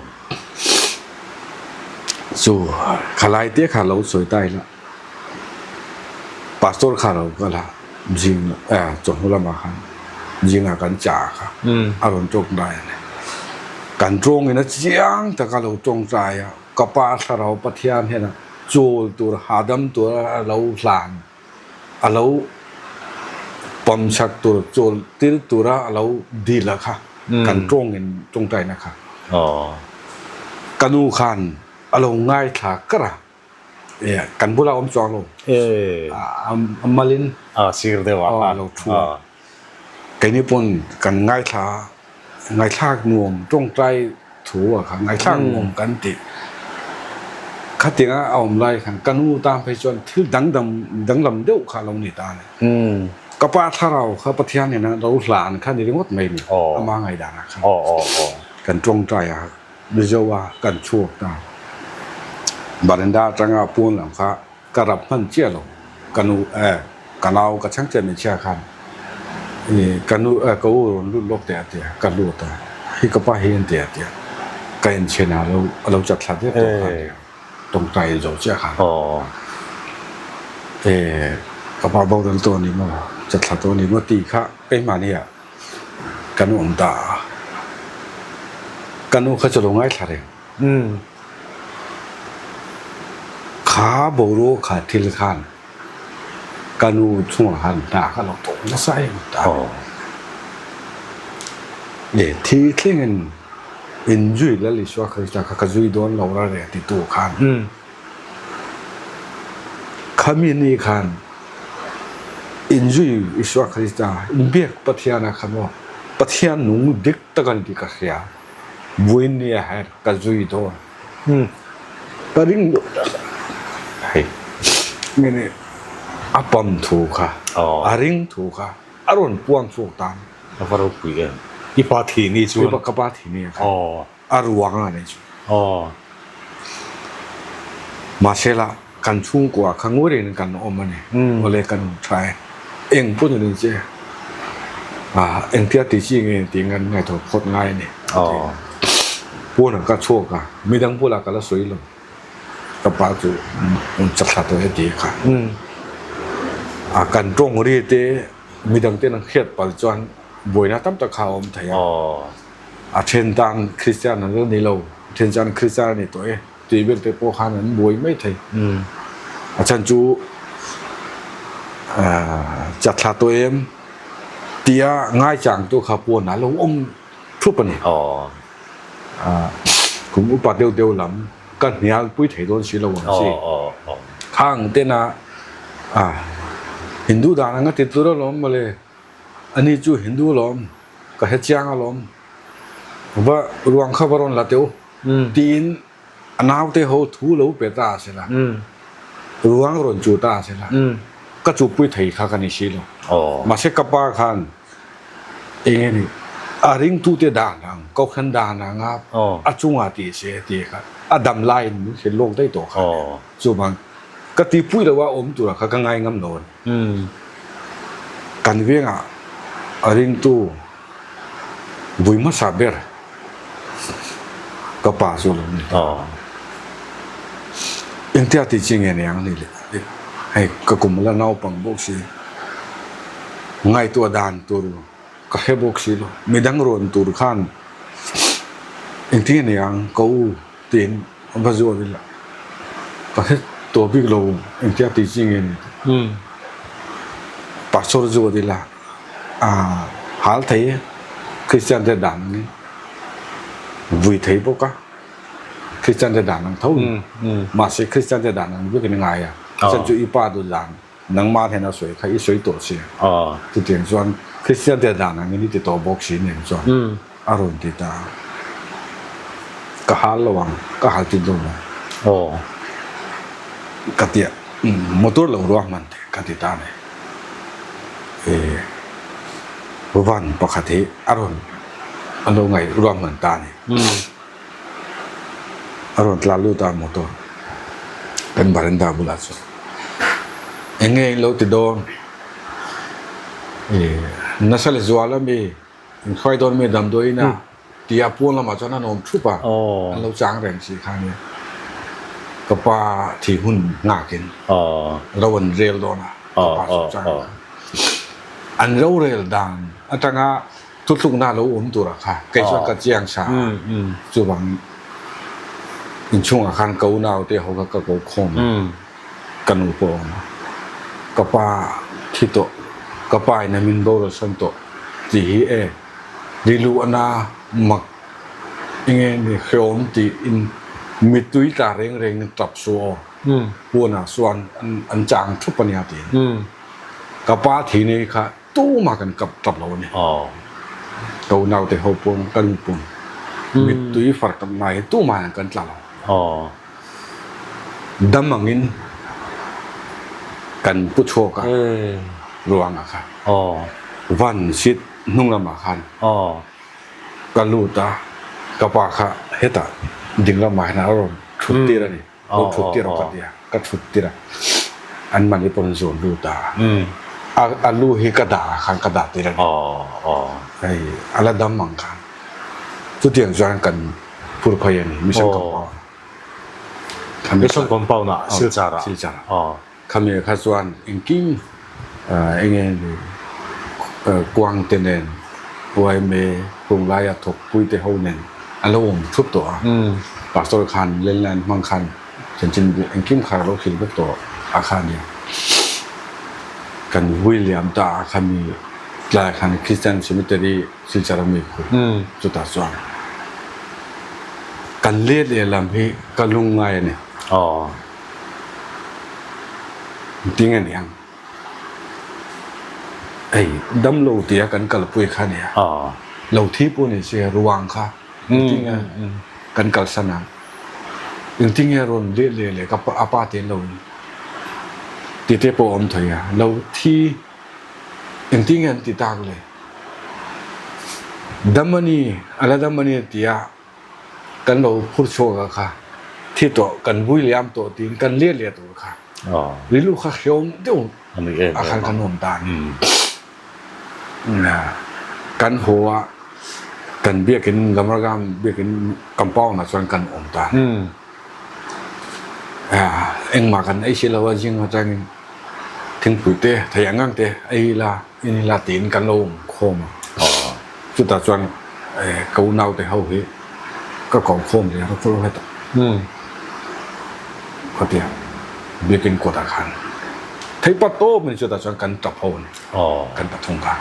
chu khalai te kha lo sawi ta ila pastor kha lo kal a zing chawhnu lamah khan zingah kan chah kha a rawn tawngtai a ni kan tawngin a chiang taka lo tawngtai a ka pa thlarau Pathian hian chawl tur hahdam tur a lo hlan. A lo Pawmchak tur chawl tir tura a lo dil a kha kan tawngin tawngtaina kha ka nu khan a lo ngaithla kar a, kan bula awm chuang lo a malin a sir deuh ah a lo thu a, keini pawn kan ngaithla a, Ngaithlak nuam tawngtai thu a kha ngaithlak nuam kan ti. Khatinga a awm lai khan ka nu tan phei chuan thil dangdam danglam deuh kha a lo ni ta a ni. Ka pa thlarau kha Pathian ina lo hlan kha ni ringawt mai ni ama ngaihdanah khan kan tawngtai a Mizo a kan chhuak ta. Barenda atanga pawn lam kha Ka rap hman chiah lo. Ka nu eh, ka nau ka chhang chiah hmeichhia khan i ka nu eh ka u rawn lut lawk teh a ti a, ka lut a, hi ka pa hi an ti a ti a, ka inchhen a lo a lo chat thla deuh tawh kha a ti a, tawngtai zo chiah khan eh ka pa boral tawh a ni maw, chat thla tawh a ni maw tih kha keimahni ah kan awm ta a, ka nu kha chu lo ngaithla reng. Umm. Kha boruak kha thil khan ka nu chungah khan hna kha lo tawk nasa em ta. E thi thlengin inzui Lal Isua Krista kha ka zui dawn lo ra reh titu khan khami ni khan inzui Isua Krista inbiak Pathiana kha maw Pathian nung dik tak a ni tih ka hria. Vawiin nia her ka zui dawn. Ka ring loh tak a. Hei nge ni a pam thu kha, a ring thu kha a rawn puang chhuak tan. A va ropui em. I pa thi ni chuan. Ka pa thi ni kha. A ruang a nei chu. Mahse la Kan chhungkua kha ngurin kan awm a ni. Awle kan awm tha e. Eng pawh ni che ah engtia ti chi nge tih ngan ngaihtuah phawt ngai a ni. Pawnah ka chhuak a, midang bulah ka la sawi lo. Ka pa chu rawn cha thla tawh e ti kha. A kan tawng ri te midang ten an hriat palh chuan buaina tam tak kha a awm thei a. A then tan Kristian an la ni lo, a then chuan Kristian a ni tawh e. Tih vel te pawh khan an buai mai thei. A chhan chu chatthla tawh em tia ngaichang tu kha pawn a lo awm thup a ni. Kum upa deuh deuh lam ka hnial pui thei dawn si lo ang chi. Khang tena Hindu dan anga ti tur alawm mawle, ani chu Hindu alawm, ka hre chiang alawm, va ruang kha va rawn la teh u. Tiin a naute ho thu lo pe ta a si la, ruang rawn chu ta a si la, ka chupui thei kha ka ni si lo. Mahse ka pa khan eng nge ni a ringtute dan ang, kohhran dan anga a chunga tih se tih kha a dam laiin min hrilh lawk daih tawh kha a nia. Chuvang ka tihpui loha awm tura kha ka ngai ngam lo a ni. Kan vengah a ringtu vui hmasa ber ka pa chu a lo ni ta. Engtia tih chi nge ni ang ni le? Hei ka kum la naupang bawk si, ngaihtuah dan tur ka hre bawk si lo. Midang rawn tur khan engtin nge ni ang ka u Tiin va zuar ila ka hre tawh bik lo engtia tih chi nge ni tih. Pastor zuar ila ah hal thei e Christian te dan angin vui thei bawk a Christian te dan ang tho in mahse Christian te dan ang vek in a ngai a a chhan chu i pa duh dan nangmah hian a sawi kha i sawi tawh si a chutiang chuan Christian te dan angin i ti tawh bawk si nen chuan a rawn ti ta a, ka hal lo ang ka hal tit lo ang ka ti a motor lo ruah hman teh ka ti ta a ni eh van pakhat hi a rawn a lo ngaih ruah hman ta a ni. A rawn tlan lut a motor kan veranda bulah chuan eng nge in lo ti dawn ih nasa leh zual ami in hruai dawn mi damdawiin a ti a pawn lamah chuan an awm thup a an lo chang reng si kha ania ka pa thih hun nghakin ro an rel dawn a ka pa chu chang an rorel dan atanga. Thuthlukna lo awm turah kha kei chuan ka chiang sa a, chuvang inchhungah khan ka unau te ho kha ka ko khawm a, ka nu pawh a awm a, ka pa thi tawh. Ka pa in a min boral san tawh tih hi e rilu a na mak enge ni hreawm tiin mittui tla reng reng in tap su aw puanah chuan an chang thup a nia tiin ka pa thi nei kha tumah kan kap tap lo a ni. Ka unaute ho pawn ka nu pawn mittui far kap ngai hi tumah hian kan tla lo. Dam angin kan pu chhuak a ruangah khan van seat hnung lamah khan ka lut a, ka pa kha hetah ding lamah hian a rawn thut tir a ni. Lo thut tir rawh ka ti a, ka thut tir a, an mahni pawh an zawn lut a, a lu hi ka dah ah khan ka dah tir a ni. Hei a la dam ang khan chutiang chuan kan phur phei a ni mission compound. Mission compound ah Silchar ah. Silchar ah. Khami kha chuan engkim enge ni kuang te nen yma hunglai a thawkpui te ho nen an lo awm thup tawh a, pastor khan landline hmang khan chanchin engkim kha a lo hrilh vek tawh a kha nia. Kan vui liam ta a khami tlai khan Christian Cemetery Silchar a mi khu chutah chuan kan let lehlam hi ka lungngai a ni. Engtin a ni ang? Hei damlo tia kan kalpui kha nia. Lo thi pawh ni se ruang kha engtin nge kan kalsan ang? Engtin nge rawn let leh leh ka a pa te an lo ti te pawh a awm thei a. Lo thi engtin nge an ti tak le? Dam a ni, a la dam a ni tia Kan lo phur chhuak a kha thi tawh kan vui liam tawh tiin kan liat liat tur kha rilru kha hreawm deuh a khan kan awm ta a ni. Kan haw a kan biakin Lamragam biakin compound ah chuan kan awm ta a ni. Engmah kan ei si lo a zing atangin thingpui te thei ang ang te ei ila. In ila tiin kan lo awm khawm a, chutah chuan ka unaute ho hi ka ko khawm leh a, ka hetah khatia biakin kawtah khan thei pat tawp mai chutah chuan kan tap ho a ni, kan pathum kha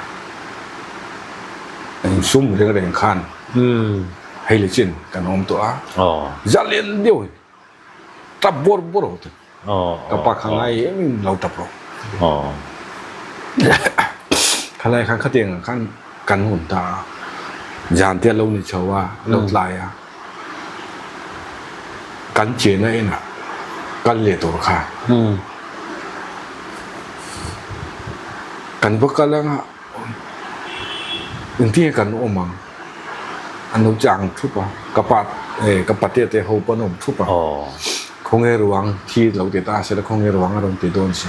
insum reng reng khan hei leh chin kan awm tawh a, zalen deuh in tap bawr bawr ho te. Ka pa kha ngai em in lo tap rawh. Khalai khan khatiang ang khan kan hun ta a, zan te a lo ni chho a, a lo tlai a, kan chenna inah kal leh tur kha kan va kal anga engtin nge kan awm ang, an lo chang thup a, ka pa ka patea te ho pawh an awm thup a. Khawnge ruang thi lo ti ta sela khawnge ruang a rawn ti dawn si.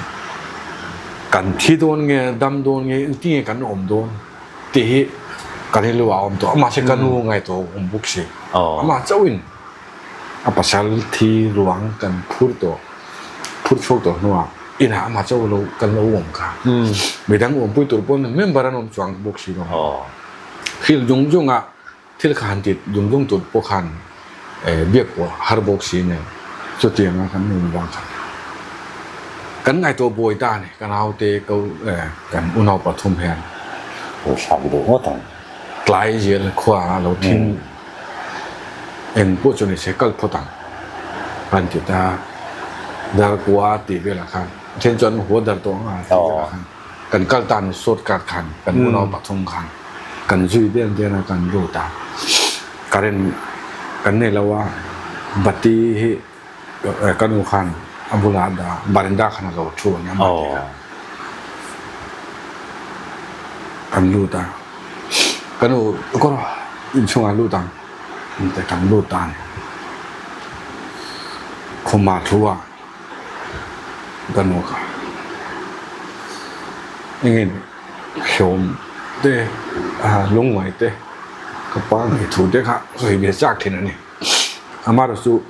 Kan thi dawn nge dam dawn nge engtin nge kan awm dawn tih hi kan rilru ah a awm tawh a mahse ka nu ngaihtuah awm bawk si. Amah chauhin a pasal thi ruang kan phur tawh phur chhuak tawh hnuah inah amah chauh lo kan lo awm kha. Midang awmpui tur pawn member an awm chuang bawk si lo. Hrilh zung zung a Thil kha han ti dung dung tur pawh khan biak pawh har bawk si nen chutianga kan nun vang khan kan ngaihtuah buai ta a ni. Ka naute ko kan unau pathum hian Lo thlak duh ngawt ang. Tlai zel khua a lo thim eng pawh chu ni se kal phawt ang kan ti ta. Darkua tih velah khan a then chuan hua dar tawh ang a tih velah khan. Kan kal tan sawt kar khan kan unau pathum khan kan zui den den a kan lut a, current kan nei lo a, bati hi ka nu khan a bulah a dah a, barenda khan a lo thu a nia bati kha kan lut a, ka nu kawr inchhungah lut ang tih kan lut ta a ni, khumah thu a. Ka nu kha engin hlawm te lungngai te ka pa ngei thu te kha sawi ve chak thin a ni. Amaherawhchu chu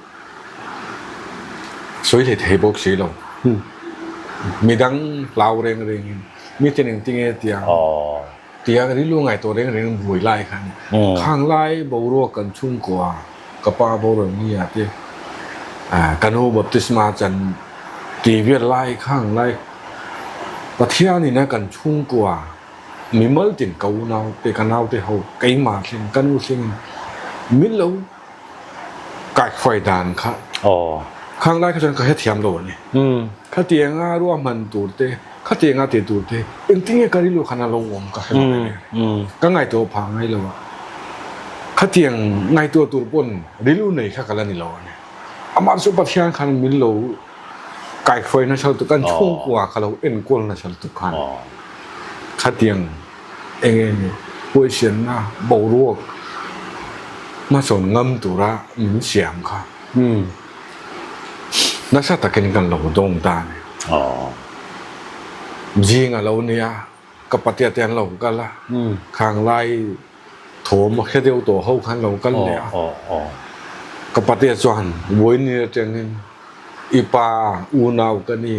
sawi hlei thei bawk si lo. Midang hlau reng rengin miten engtinge tiang Tiang rilru ngaihtuah reng reng buai lai kha a ni. Khang lai boruak kan chhungkua ka pa boruak nia te ka nu baptisma chan ti vel lai khang lai Pathianin a kan chhungkua mimal tin ka unau te ka naute ho keimah thleng ka nu thlengin min lo kaihhruai dan kha khang lai kha chuan ka hrethiam lo a ni. Khatianga ruahman tur te khatianga tih tur te engtin nge ka rilru khan a lo awm ka hre lo reng reng. Ka ngaihtuah phah ngai lo a, khatiang ngaihtuah tur pawn rilru nei kha ka la ni lo a ni. Amah chu Pathian khan min lo kaihhruai nasa lutuk, kan chhungkua kha lo enkawl nasa lutuk khan khatiang eng eng huaihsianna boruak hmasawn ngam tura min siam kha nasa takin kan lo dawng ta a ni. Zing a lo nia. Ka patea te an lo kal a, khang lai thawm a hre deuh tawh ho khan lo kal leh a. Ka patea chuan vawiin atangin i pa unau ka ni,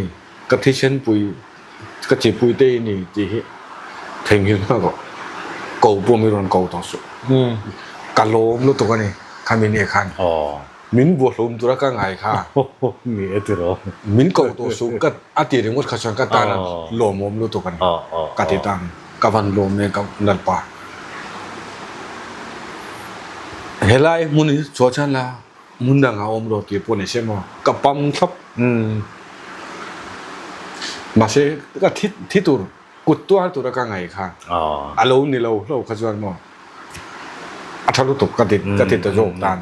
ka thisen pui, ka chipui te i ni tih hi theihnghilh hmak rawh, ko pawh mi rawn ko tawh suh. Ka lawm lutuk a ni khami ni khan. Min buahlawm tura ka ngai kha. Ni e tiraw. Min koh tawh suh ka a ti ringawt kha chuan ka tan a lawmawm lutuk a ni. Ka ti tan ka van lawm e ka Lalpa. Helai hmun hi chhuah chuan la hmun dangah awm rawh tih pawh ni se maw ka pam thlap. Mahse ka thi thi tur kut tuar tura ka ngai kha a lo ni lo hlauh kha chuan maw a tha lutuk ka ti ka ti ta zawk tan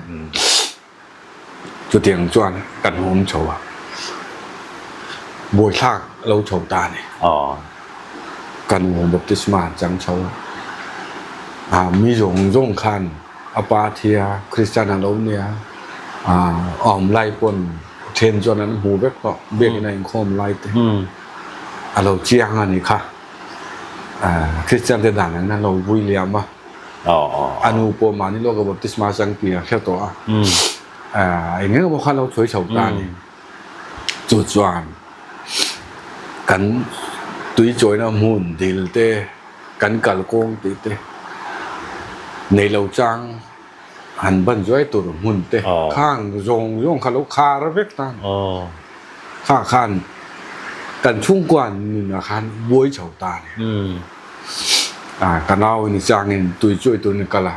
chutiang chuan kan awm chho a buaithlak a lo chho ta a ni kan baptisma an chang chho a mi zawng zawng khan a pa thia Kristian a lo nia a awm lai pawn then chuan an hmu vek tawh biakin a inkhawm lai te. A lo chiang a nih kha. Kristian te dan ang an lo vui liam a. A nu pawh mahni lawka baptisma chang tih a hre tawh a. Eng eng emaw kha a lo sawi chho ta a ni. Chu chuan kan tui chawina hmun dil te, kan kalkawng tih te nei lo chang han ban zuai tur hmun te khang zawng zawng kha lo khar vek ta a ni. Kha khan kan chhungkua nunah khan buai chho ta a ni. Ka nau in changin tui chuai turin a kal a,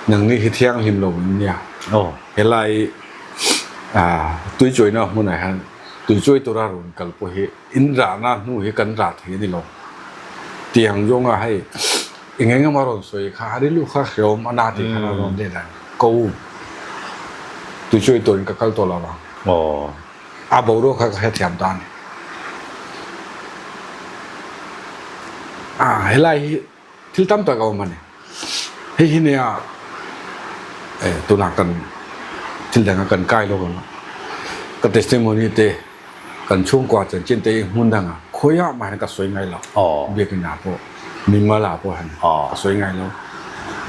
nangni hi thianghlim lo in nia, helai tui chuaina hmunah hian tui chuai tura rawn kal pawh hi in rahna hnu hi kan rah thei a ni lo. Tiang zawnga hei eng eng emaw rawn sawi kha a rilru kha hreawm a na tih khan a rawn let ang ko tui chuai turin ka kal tawh lo vang a boruak kha ka hrethiam ta a ni a helai hi thil tam tak a awm a ni hei hi nia tunah kan thil danga kan kai lawk ang a ka testimony te. Kan chhungkua chanchin te hi hmun dangah khawiah mah hian ka sawi ngai lo. Biakin ah pawh, mimal ah pawh hian ka sawi ngai lo.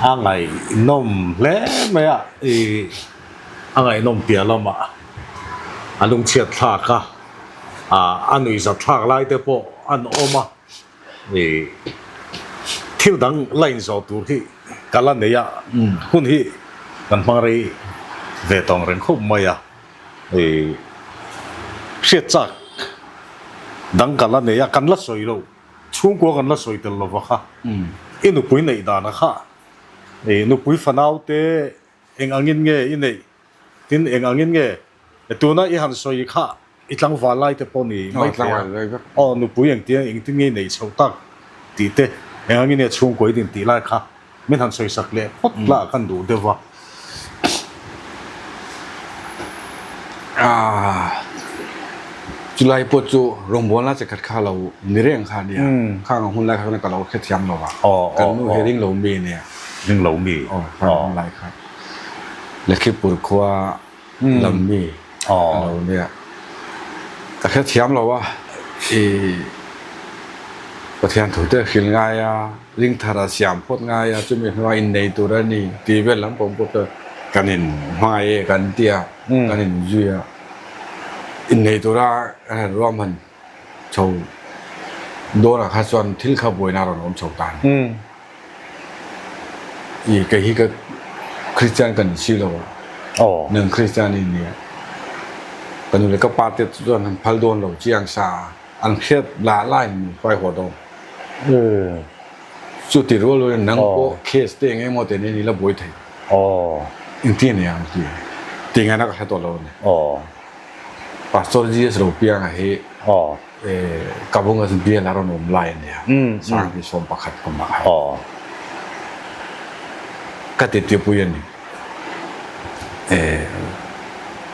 A ngaihnawm hle mai a, i a ngaihnawm piah lamah a lungchhiat thlak a, a nuihzat thlak lai te pawh an awm a, i thil dang la inzawh tur hi ka la nei a, hun hi kan hmang rei ve tawng reng khawp mai a. I hriat chak dang ka la nei a, kan la sawi lo, chhungkua kan la sawi tel lova kha, i nupui neih dana kha, i nupui fanau te eng angin nge i neih, tin eng angin nge tuna i han sawi kha i tlangval lai te pawh ni mai thei a, aw nupui engtia engtin nge i neih chhoh tak tih te, eng angin nge chhungkua i din tih lai kha. Min han sawisak leh phawt lah kan duh deuh va. Aah, chulai pawh chu rawngbawlna che khat kha lo ni reng kha nia. Khang ang hun lai kha ka lo hrethiam lo va. Kan nu hi ring lo mi nia. Ring lo mi. Aw, khang hun lai kha. Lakhipur khua lam mi a lo nia. Ka hrethiam lo a, i Pathian thu te hrilh ngai a, ring thar a siam phawt ngai a, chumi hnuah innei tur a ni tih vel lam pawh pawh kan in hmangaih e kan ti a, kan in zui a, innei tura kan han ruahman chho dawnah kha chuan thil kha buaina a rawn awm chho ta a ni. I kei hi ka Christian ka ni si lo a, nang Christian i nia, ka nu leh ka pa te chuan han phal dawn lo chiang sa a. An hriat lah lain min hruai haw dawn. Chuti rual rualin nang pawh case te eng emaw te nen i la buai thei. Engtin a ni ang ti ti ngaihna ka hre tawh lo a ni. Pastor GS Ropianga hi Kabungas bial a rawn awm lai a nia, Sanghi 11 kum ah khan. Ka titipui a ni.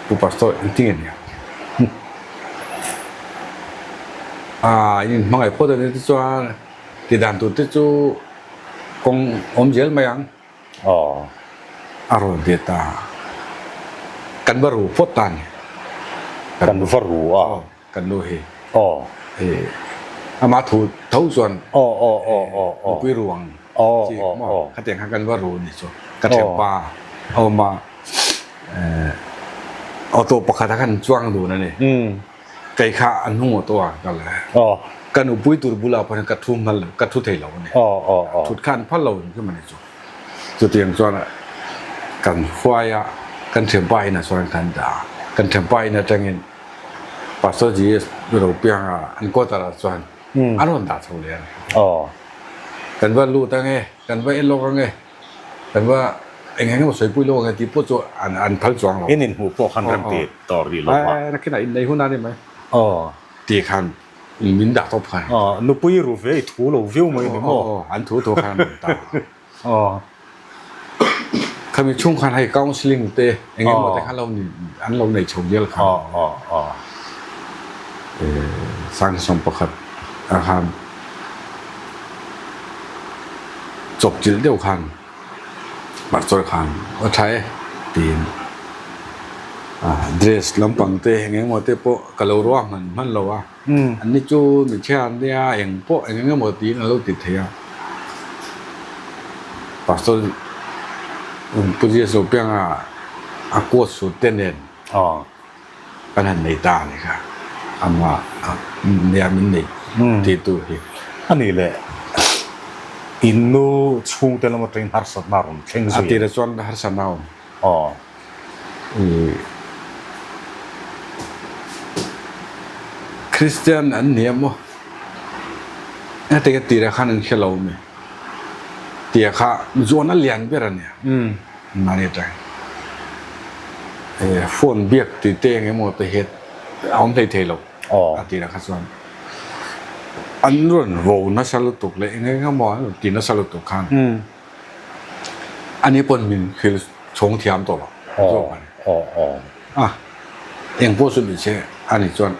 Pu Pastor engtin nge ni ang? Aaa in hmangaih phawt a ni te chuan ti dan tur te chu kawng awm zel mai ang. Aw. A rawn ti ta. Kan va ru phawt ta ni. Kan va ru a. Aw kan nu hi. Aw. Ama thu tho chuan. Aw aw aw aw aw. Nupui ruang. Aw aw aw. Khatiang khan kan va ru ni chu. Ka thianpa a awm a. Auto pakhat a khan chuang dun a ni. Kei kha a hnung auto ah ka kal a. Ka nupui tur bulah pawh hian ka thu hmal lo, ka thu thei lo a ni. Thut kha an phal lo ni chu mani chu. Chutiang chuan kan huai a, kan thianpa inah chuan kan dah a. Kan thianpa in atangin Pastor GS Ropianga an quarter ah chuan an rawn dah chho leh a ni. Kan va lut ange, kan va en lawk ange. Kan va eng eng emaw sawipui lo ang e tih pawh chu an an phal chuang lo. In inhmuh pawh khan rem ti tawh rih lo a. Ae nakinah innei hun a ni mai. Aw. Tih khan min dah tawp khan. Aw nupui ru ve i thu lo viau mai ni maw? Aw an thu thu khan an rawn ta. Aw. Khami chhung khan hei counselling te eng emaw te khan lo ni an lo nei chho zel khan. Aw aw aw. 11 ah khan. Chawpchilh deuh khan pastor khan aw tha e tiin dress lampang te eng eng emaw te pawh ka lo ruah hman hman lo a an ni chu mithian an nia eng pawh eng eng emaw tiin a lo ti thei a pastor Pu Jesu pianga a coat suit te nen. Kan han nei ta a ni kha, amah nia min nei tih tur hi. A nih leh, in nu chhungte lam atangin harsatna a rawn thleng zui. A tirah chuan harsatna a awm. Aw. Kristian an ni emaw, hetiang a tirah khan an hre lo a mi? Tia kha zawn a lian ber a nia. Mahni atang phone biak tih te eng emaw te hi a awm hlei thei lo a tirah kha chuan an rawn vo nasa lutuk leh eng eng emaw an rawn ti nasa lutuk khan ani pawn min hrilh chhawng thiam tawh lo zawk a ni a eng pawh chu ni se ani chuan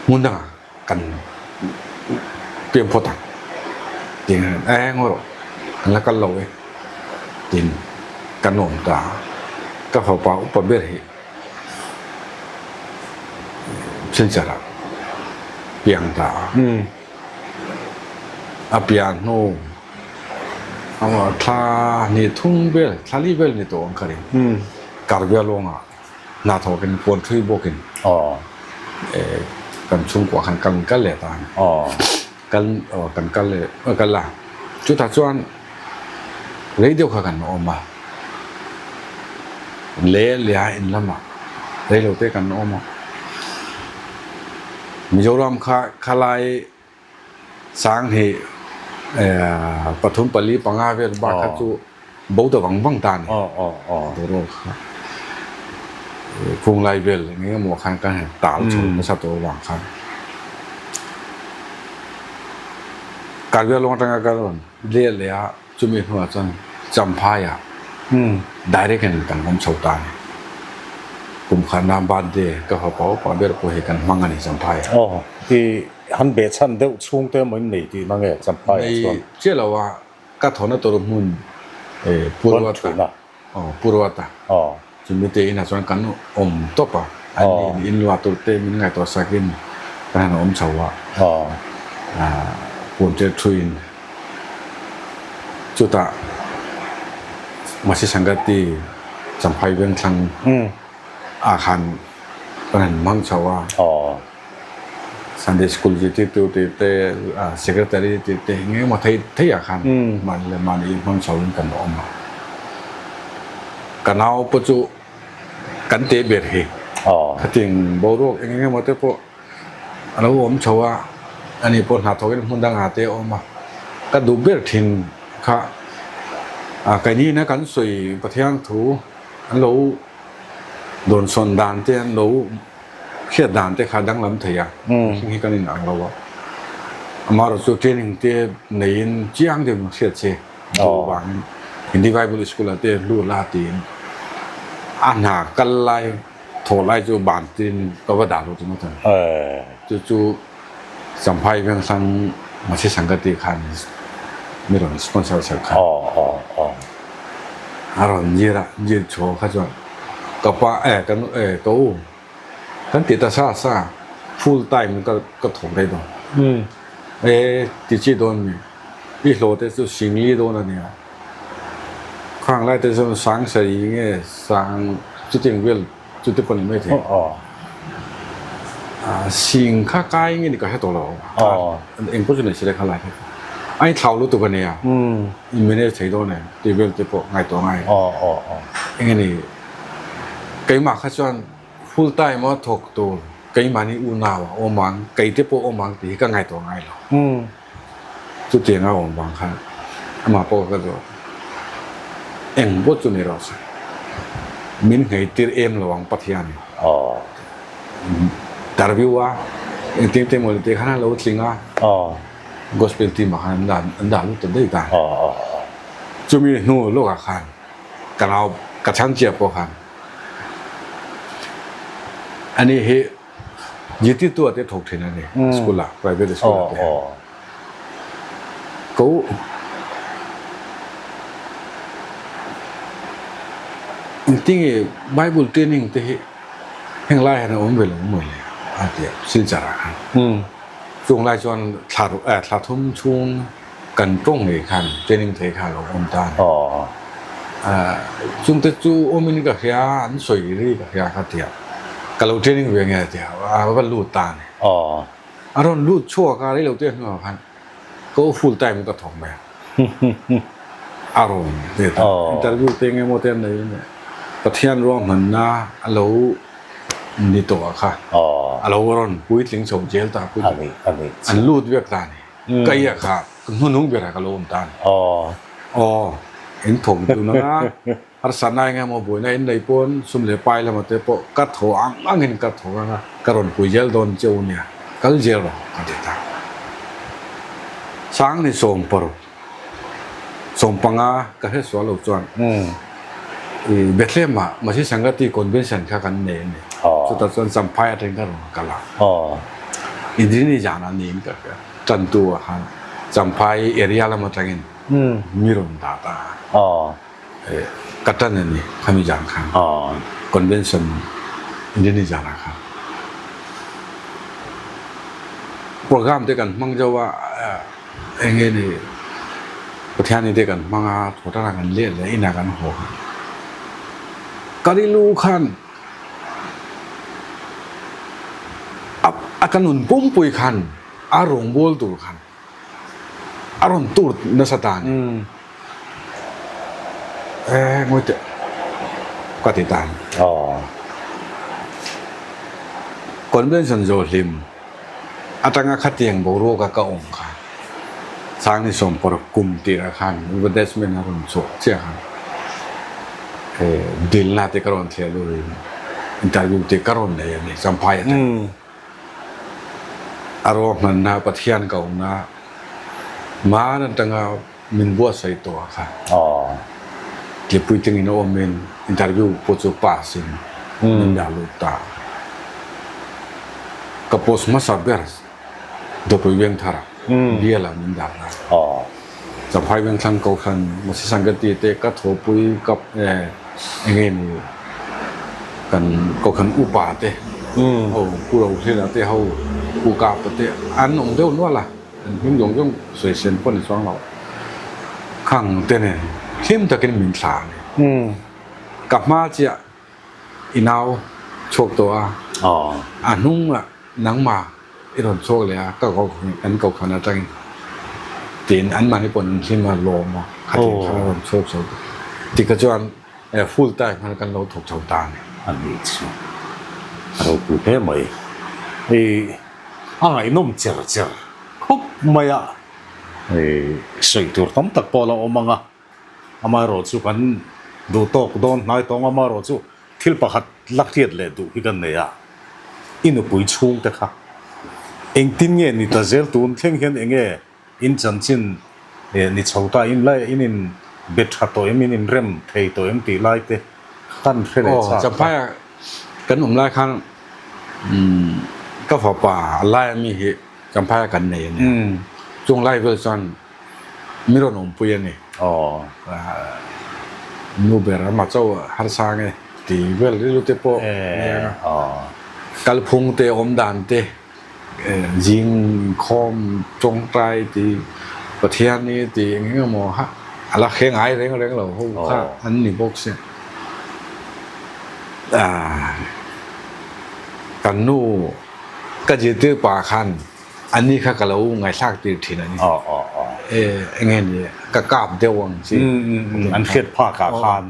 hmun dangah Kan pian phawt ang tiin a eng erawh kan la kal lo e tiin kan awm ta a, ka fapa upa ber hi Silchar ah piang ta a, a pian hnu thla hnih thum vel thla li vel ni tawh ang ka ring Karbial lawngah. Hna thawkin puan thui bawkin kan chhungkua khan kan kal leh ta a ni. Kan kan kal leh kal a, chutah chuan rei deuh kha kan awm a, leh leh a in lamah rei lo te kan awm a, Mizoram kha khalai Sang hi pathum pali panga vel bak kha chu bo ta vang vang ta a ni. Boruak kha khung lai vel eng emaw khan kan han tal chho nasa tawh avang khan Karbi lawng atanga ka rawn let leh a chumi hnuah chuan Champhaiah direct in kan awm chho ta a ni. Kum khatna birthday ka fapa upa ber pawh hi kan hmang a ni Champhaiah. Han beh chhan deuh chhung te emaw in nei tihna nge Champhai ah chuan? Nei chiah lo a, ka thawhna tur hmun Purwata, aw Purwata, chumi te inah chuan kan awm tawp a, an ni in luah tur te min ngaihtuah sakin kan han awm chho a, puan ṭet thuiin chutah Masi Sangati Champhai Vengthlang ah khan kan han hmang chho a. Sunday school zirtirtu tih te, secretary tih te eng emaw thei thei ah khan mahni leh mahni inhmang chho in kan awm a. Ka nau pawh chu kan teh ber hi. Khatiang boruak eng eng emaw te pawh. A lo awm chho a, ani pawh hna thawkin hmun dangah te a awm a, ka duh ber thin kha a keini kan sawi Pathian thu an lo dawnsawn dan te an lo hriat dan te kha danglam thei a, mihring hi kan inang lo a, amaherawhchu chu training te neiin chiang deuhin hriat che duh vangin Hindi Bible School ah te lut la tiin a hna kal lai thawh lai chu ban tin ka va dah lut ringawt a, chu chu Champhai Vengthlang Masi Sangati khan mi rawn sponsor sak kha a rawn zir a, zir chhuah kha chuan ka pa eh ka nu eh ka u kan ti ta sa sa full time ka ka thawk daih dawn eh ti chi dawn mi i hlawh te chu singli dawn a nia khang lai te chuan sang sarih nge sang chutiang vel Chu te pawh ni mai thei. Sing kha kai nge ni ka hre tawh lo. Eng pawh chu nei se kha lai kha. A in thlau lutuk a nia. In manage thei dawn em tih vel te pawh ngai tawh ngai. Eng nge ni keimah kha chuan full time a thawk tur keimahni unau a awm ang kei te pawh awm ang tih hi ka ngai tawh ngai lo. Chutiang a awm vang khan amah pawh ka zawt a, eng pawh chu ni rawh se, min nghei tir em lo ang Pathianin. Interview a engtin te mawni te khan a lo tling a, gospel team ah khan an dah lut ta daih ta. Chumi hnu lawkah khan ka nau ka chhan chiah pawh khan ani hi Zirtirtu ah te thawk thin a ni school ah private school ah te ko engtinge bible training te hi heng lai hian a awm ve lo mawi le a ti a Silchar ah khan chung lai chuan thla thla thum chhung kan tawng ngei khan training thei kha a lo awm ta a chungte chu awmin ka hria an sawi ri ka hria kha tia ka lo training ve nge tia a va lut ta a ni a rawn lut chhuak a reilo te hnuah khan ka u full time ka thawk mai a rawn ti ta interview te nge maw te an nei ania Pathian ruahmanna a lo ni tawh a kha a lo rawn puitling chho zel ta an lut vek ta a ni. Kaia kha ka hnunung berah ka lo awm ta a ni. Aw, in thawk dun anga harsatna eng emaw buaina in nei pawn sum leh pai lamah te pawh ka thaw ang angin ka thawk anga ka rawn pui zel dawn che u nia, kal zel rawh ka ti ta. Sangni 16, 15 ka hre sual lo chuan i Bethlehem ah Masi Sangati Convention kha kan nei a ni. Chutah chuan Champhai atangin ka rawn kal a. Idrini zan a niin ka hria. Tantu ah khan Champhai area lam atangin mi rawn dah ta a. Ka tan a ni khami zan khan. Convention Idrini zan ah khan. Program te kan hmang zo a. Eng nge ni Pathian te kan hmang a, thawtana kan let leh inah kan haw kha. Ka rilu khan a a ka nun pumpui khan a rawngbâwl tur khan a rawn tur nasa ta a ni. E ngawi teh ka ti ta a ni. Convention zawh hlim. Atanga khatiang boruaka ka awm kha Sangni 16 kum tirah khan advertisement a rawn chhuah chiah khan dilna te ka rawn thliah lurin interview te ka rawn nei a ni Champhai atangin. A ruahmanna Pathian ka awmna hman atanga min buatsaih tawh a kha tlipui tengin a awmin interview pawh chu pass in min dah lut ta. Ka post hmasa ber Dawpui Vengthar bial ah min dah ta. Champhai Vengthlang Kohhran Masi Sangati te ka thawpui ka enge ni kan Kohhran upa te ho Pu Rohlila te ho Pu Kapa te an awm deuh nual a. An hming zawng zawng sawi sen pawh ni chuang lo. Khang te nen hlim takin min thlah a ni. Ka hma chiah i nau chhuak tawh a, a hnungah nangmah i rawn chhuak leh a, ka kan kohhran atangin tiin anmahni pawh an hlim a, lawm a, khatiang khan a rawn chhuak chho ta. Tikha chuan full time khan kan lo thawk chho ta a ni. A ni chu a ropui hle mai. Hei. A ngaihnawm cher cher khawp mai a, sawi tur tam tak pawh a la awm ang a, amaherawh chu kan duh tawk dawn hnai tawng amaherawh chu thil pakhat la hriat leh duh hi kan nei a, i nupui chhungte kha engtin nge ni ta zel tun thleng hian eng nge in chanchin ni chho ta in lai in in be tha tawh em in in rem thei tawh em tih lai te kan hre leh chak a. Champhaia kan awm lai khan ka fapa a lai ami hi Champhaia kan nei a nia. Chung lai vel chuan mi rawn awmpui a ni. Nu ber ama chauh harsa nge tih vel rilru te pawh nia. Kalphung te awm dan te. Zing khawm tawngtai tih Pathian hi tih eng eng emaw kha a la hre ngai reng reng lo ho kha an ni bawk sia. Kan nu ka zirtir pa khan a ni kha ka lo ngaithlak tir thin a ni. Eng nge ni ka kap deuh ang chi. An hriat phak ah khan.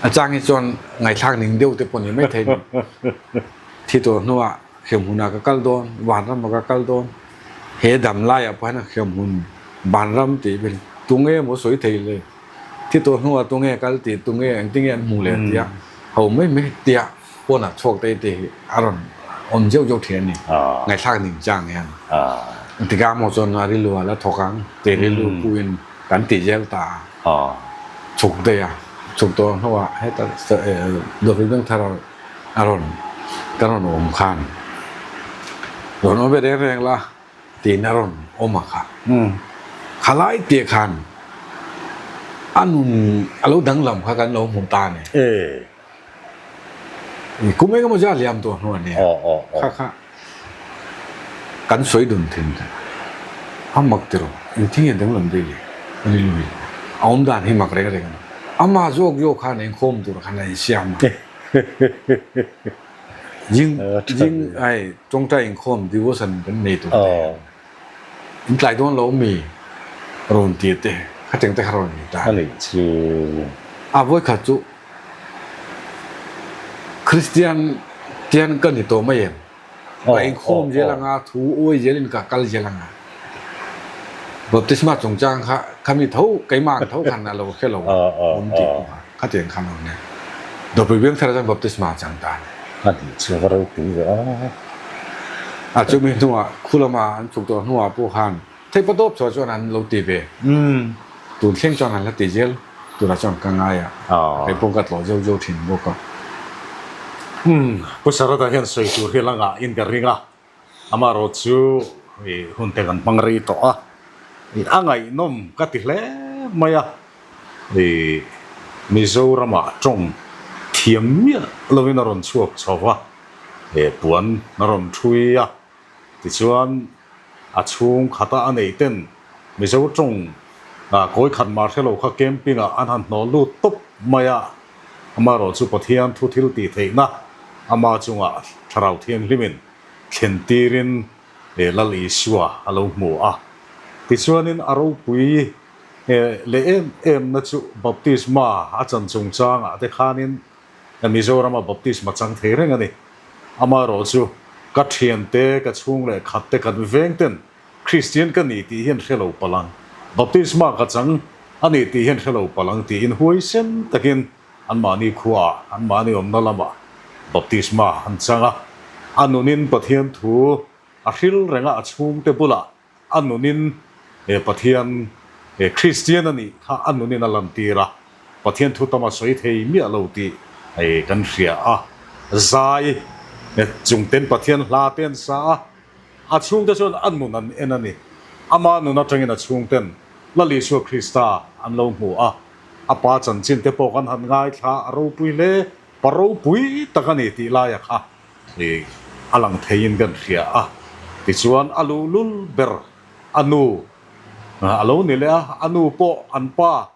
A chang hi chuan ngaihthlak ning deuh te pawh ni mai thei ni. Thi tawh hnuah hremhmunah ka kal dawn, vanramah ka kal dawn. He dam laiah pawh hian hremhmun vanram tih vel tunge maw sawi thei le. Thi tawh hnuah tunge kal tih, tunge engtinge an hmuh leh tia ho mai mai tia pawnah chhuak te te hi a rawn awm zeuh zeuh thin a ni. Ngaihthlak ning chang hian. Tikah maw chuan a rilru a la thawk ang tih rilru puin kan ti zel ta a. Chhuk daih a, chhuk tawh hnuah heta Dawrpui Bengthar a rawn kan rawn awm khan rawn awm ve reng reng la tiin a rawn awm a kha. Khalai tih khan a nun a lo danglam kha kan lo hmu ta a ni. Kum engemaw zat liam tawh hnu a nia. Kha kha kan sawi dun thin a mak tiraw engthing nge danglam daih le a ni lui a awm dan hi mak reng reng a ni. Ama zawk zawk khan inkhawm tur khan a insiam a. Zing zing ai tawngtai inkhawm devotion kan nei tur te. In tlai dawn lo mi rawn ti te kha cheng te kha rawn ni ta. A nih chu. A vawikhat chu Kristian tian ka ni tawh mai em? Ka inkhawm zel anga thu uai zel in ka kal zel anga. Baptisma chungchang kha khami tho keimah ang tho khan a lo hre lo awm tih pawh kha khatiang khan a awm nia. Dawpui Biangthar chuan baptisma a chang ta a ni. A nih chu va ropui ve a. A chumi hnuah khu lama an chhuk tawh hnuah pawh khan Theih patawp chhuah chuan an lo ti ve. Tun thleng chuan an la ti zel turah chuan ka ngai a, kei pawh ka tlawh zeuh zeuh thin bawk a. Pu Sarada hian sawi tur hi la ngah in ka ring a, amaherawh chu hun te kan hmang rei tawh a, a ngaihnawm ka ti hle mai a, Mizoramah tawng thiam miah lovin a rawn chhuak chho va, puan a rawn thui a. Tichuan, a chhung khata a neih ten Mizo tawng kawi khat mah hre lo kha camping ah an han hnawh lut tawp mai a, amaherawh chu Pathian thu thil tih theihna ama chungah Thlarau Thianghlimin thlen tirin Lal Isua a lo hmu a. Tichuanin a ropui leh em em na chu baptisma a chan chungchangah te khanin Mizorama baptisma chang thei reng a ni. Amaherawh chu ka thiante, ka chhung leh khatte, kan veng ten Kristian ka ni tih hian hre lo palh ang, baptisma ka chang a ni tih hian hre lo palh ang tiin huaisen takin anmahni khuaah, anmahni awmna lamah baptisma an chang a. A nunin Pathian thu a hril reng a, a chhungte bulah A nunin he Pathian he Kristian a nih kha a nunin a lantir a, Pathian thu tam a sawi thei miah lo tih kan hria a. Zai chungten Pathian hla te an sa a, a chhungte chuan a nun an en a ni. Ama nun atangin a chhungten Lal Isua Krista an lo hmu a, a pa chanchin te pawh kan han ngaithla a ropui hle, pa ropui tak a ni tih laia kha. Ih, a lang theiin kan hria a, tichuan a luhlul ber a nu a lo ni leh a, a nu pawh an pa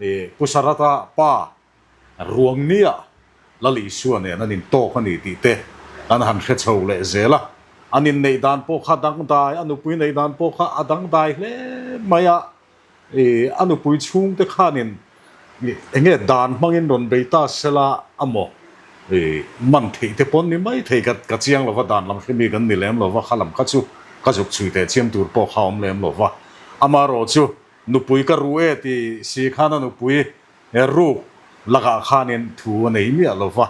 ih Pu Sarata pa ruang nia Lal Isua nen an intawk a ni tih te kan han hre chho leh zel a, an inneih dan pawh kha dangdai, a nupui neih dan pawh kha a dangdai hle mai a. I a nupui chhungte khanin enge dan hmangin rawn bei ta sela a maw? Man theih te pawn ni mai thei ka ka chiang lova dan lam hremi kan ni lem lova kha lam kha chu ka zuk chhui teh chiam tur pawh kha awm lem lova. Amaherawh chu nupui ka ru e ti si khan a nupui ruk lakah khanin thu a nei miah lova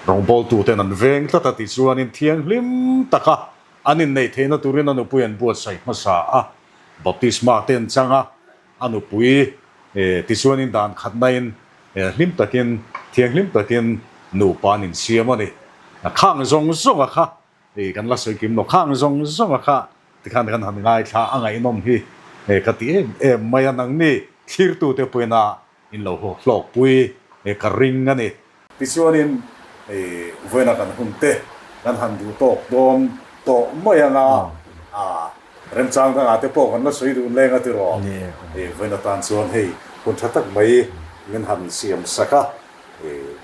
rawngbawltuten an veng tlat a tichuanin thianghlim taka an inneih theihna turin a nupui an buatsaih hmasa a, baptisma te an chang a. A nupui tichuanin dan khatnain hlim takin, thianghlim takin nupa an insiam a ni. Khang zawng zawnga kha kan la sawi kim lo, khang zawng zawnga kha tikhan kan han ngaithla a ngaihnawm hi ka ti em em mai a, nangni thlirtute pawhin In lo hlawkpui ka ring a ni. Tichuanin vawiina kan hun te kan han duh tawk dawn tawh mai anga remchang dangah te pawh kan la sawi dun leng a tiraw? Vawiina tan chuan hei hun tha tak mai min han siam sak a,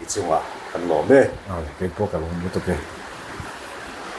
i chungah kan lawm e. Kei pawh ka lawm lutuk e.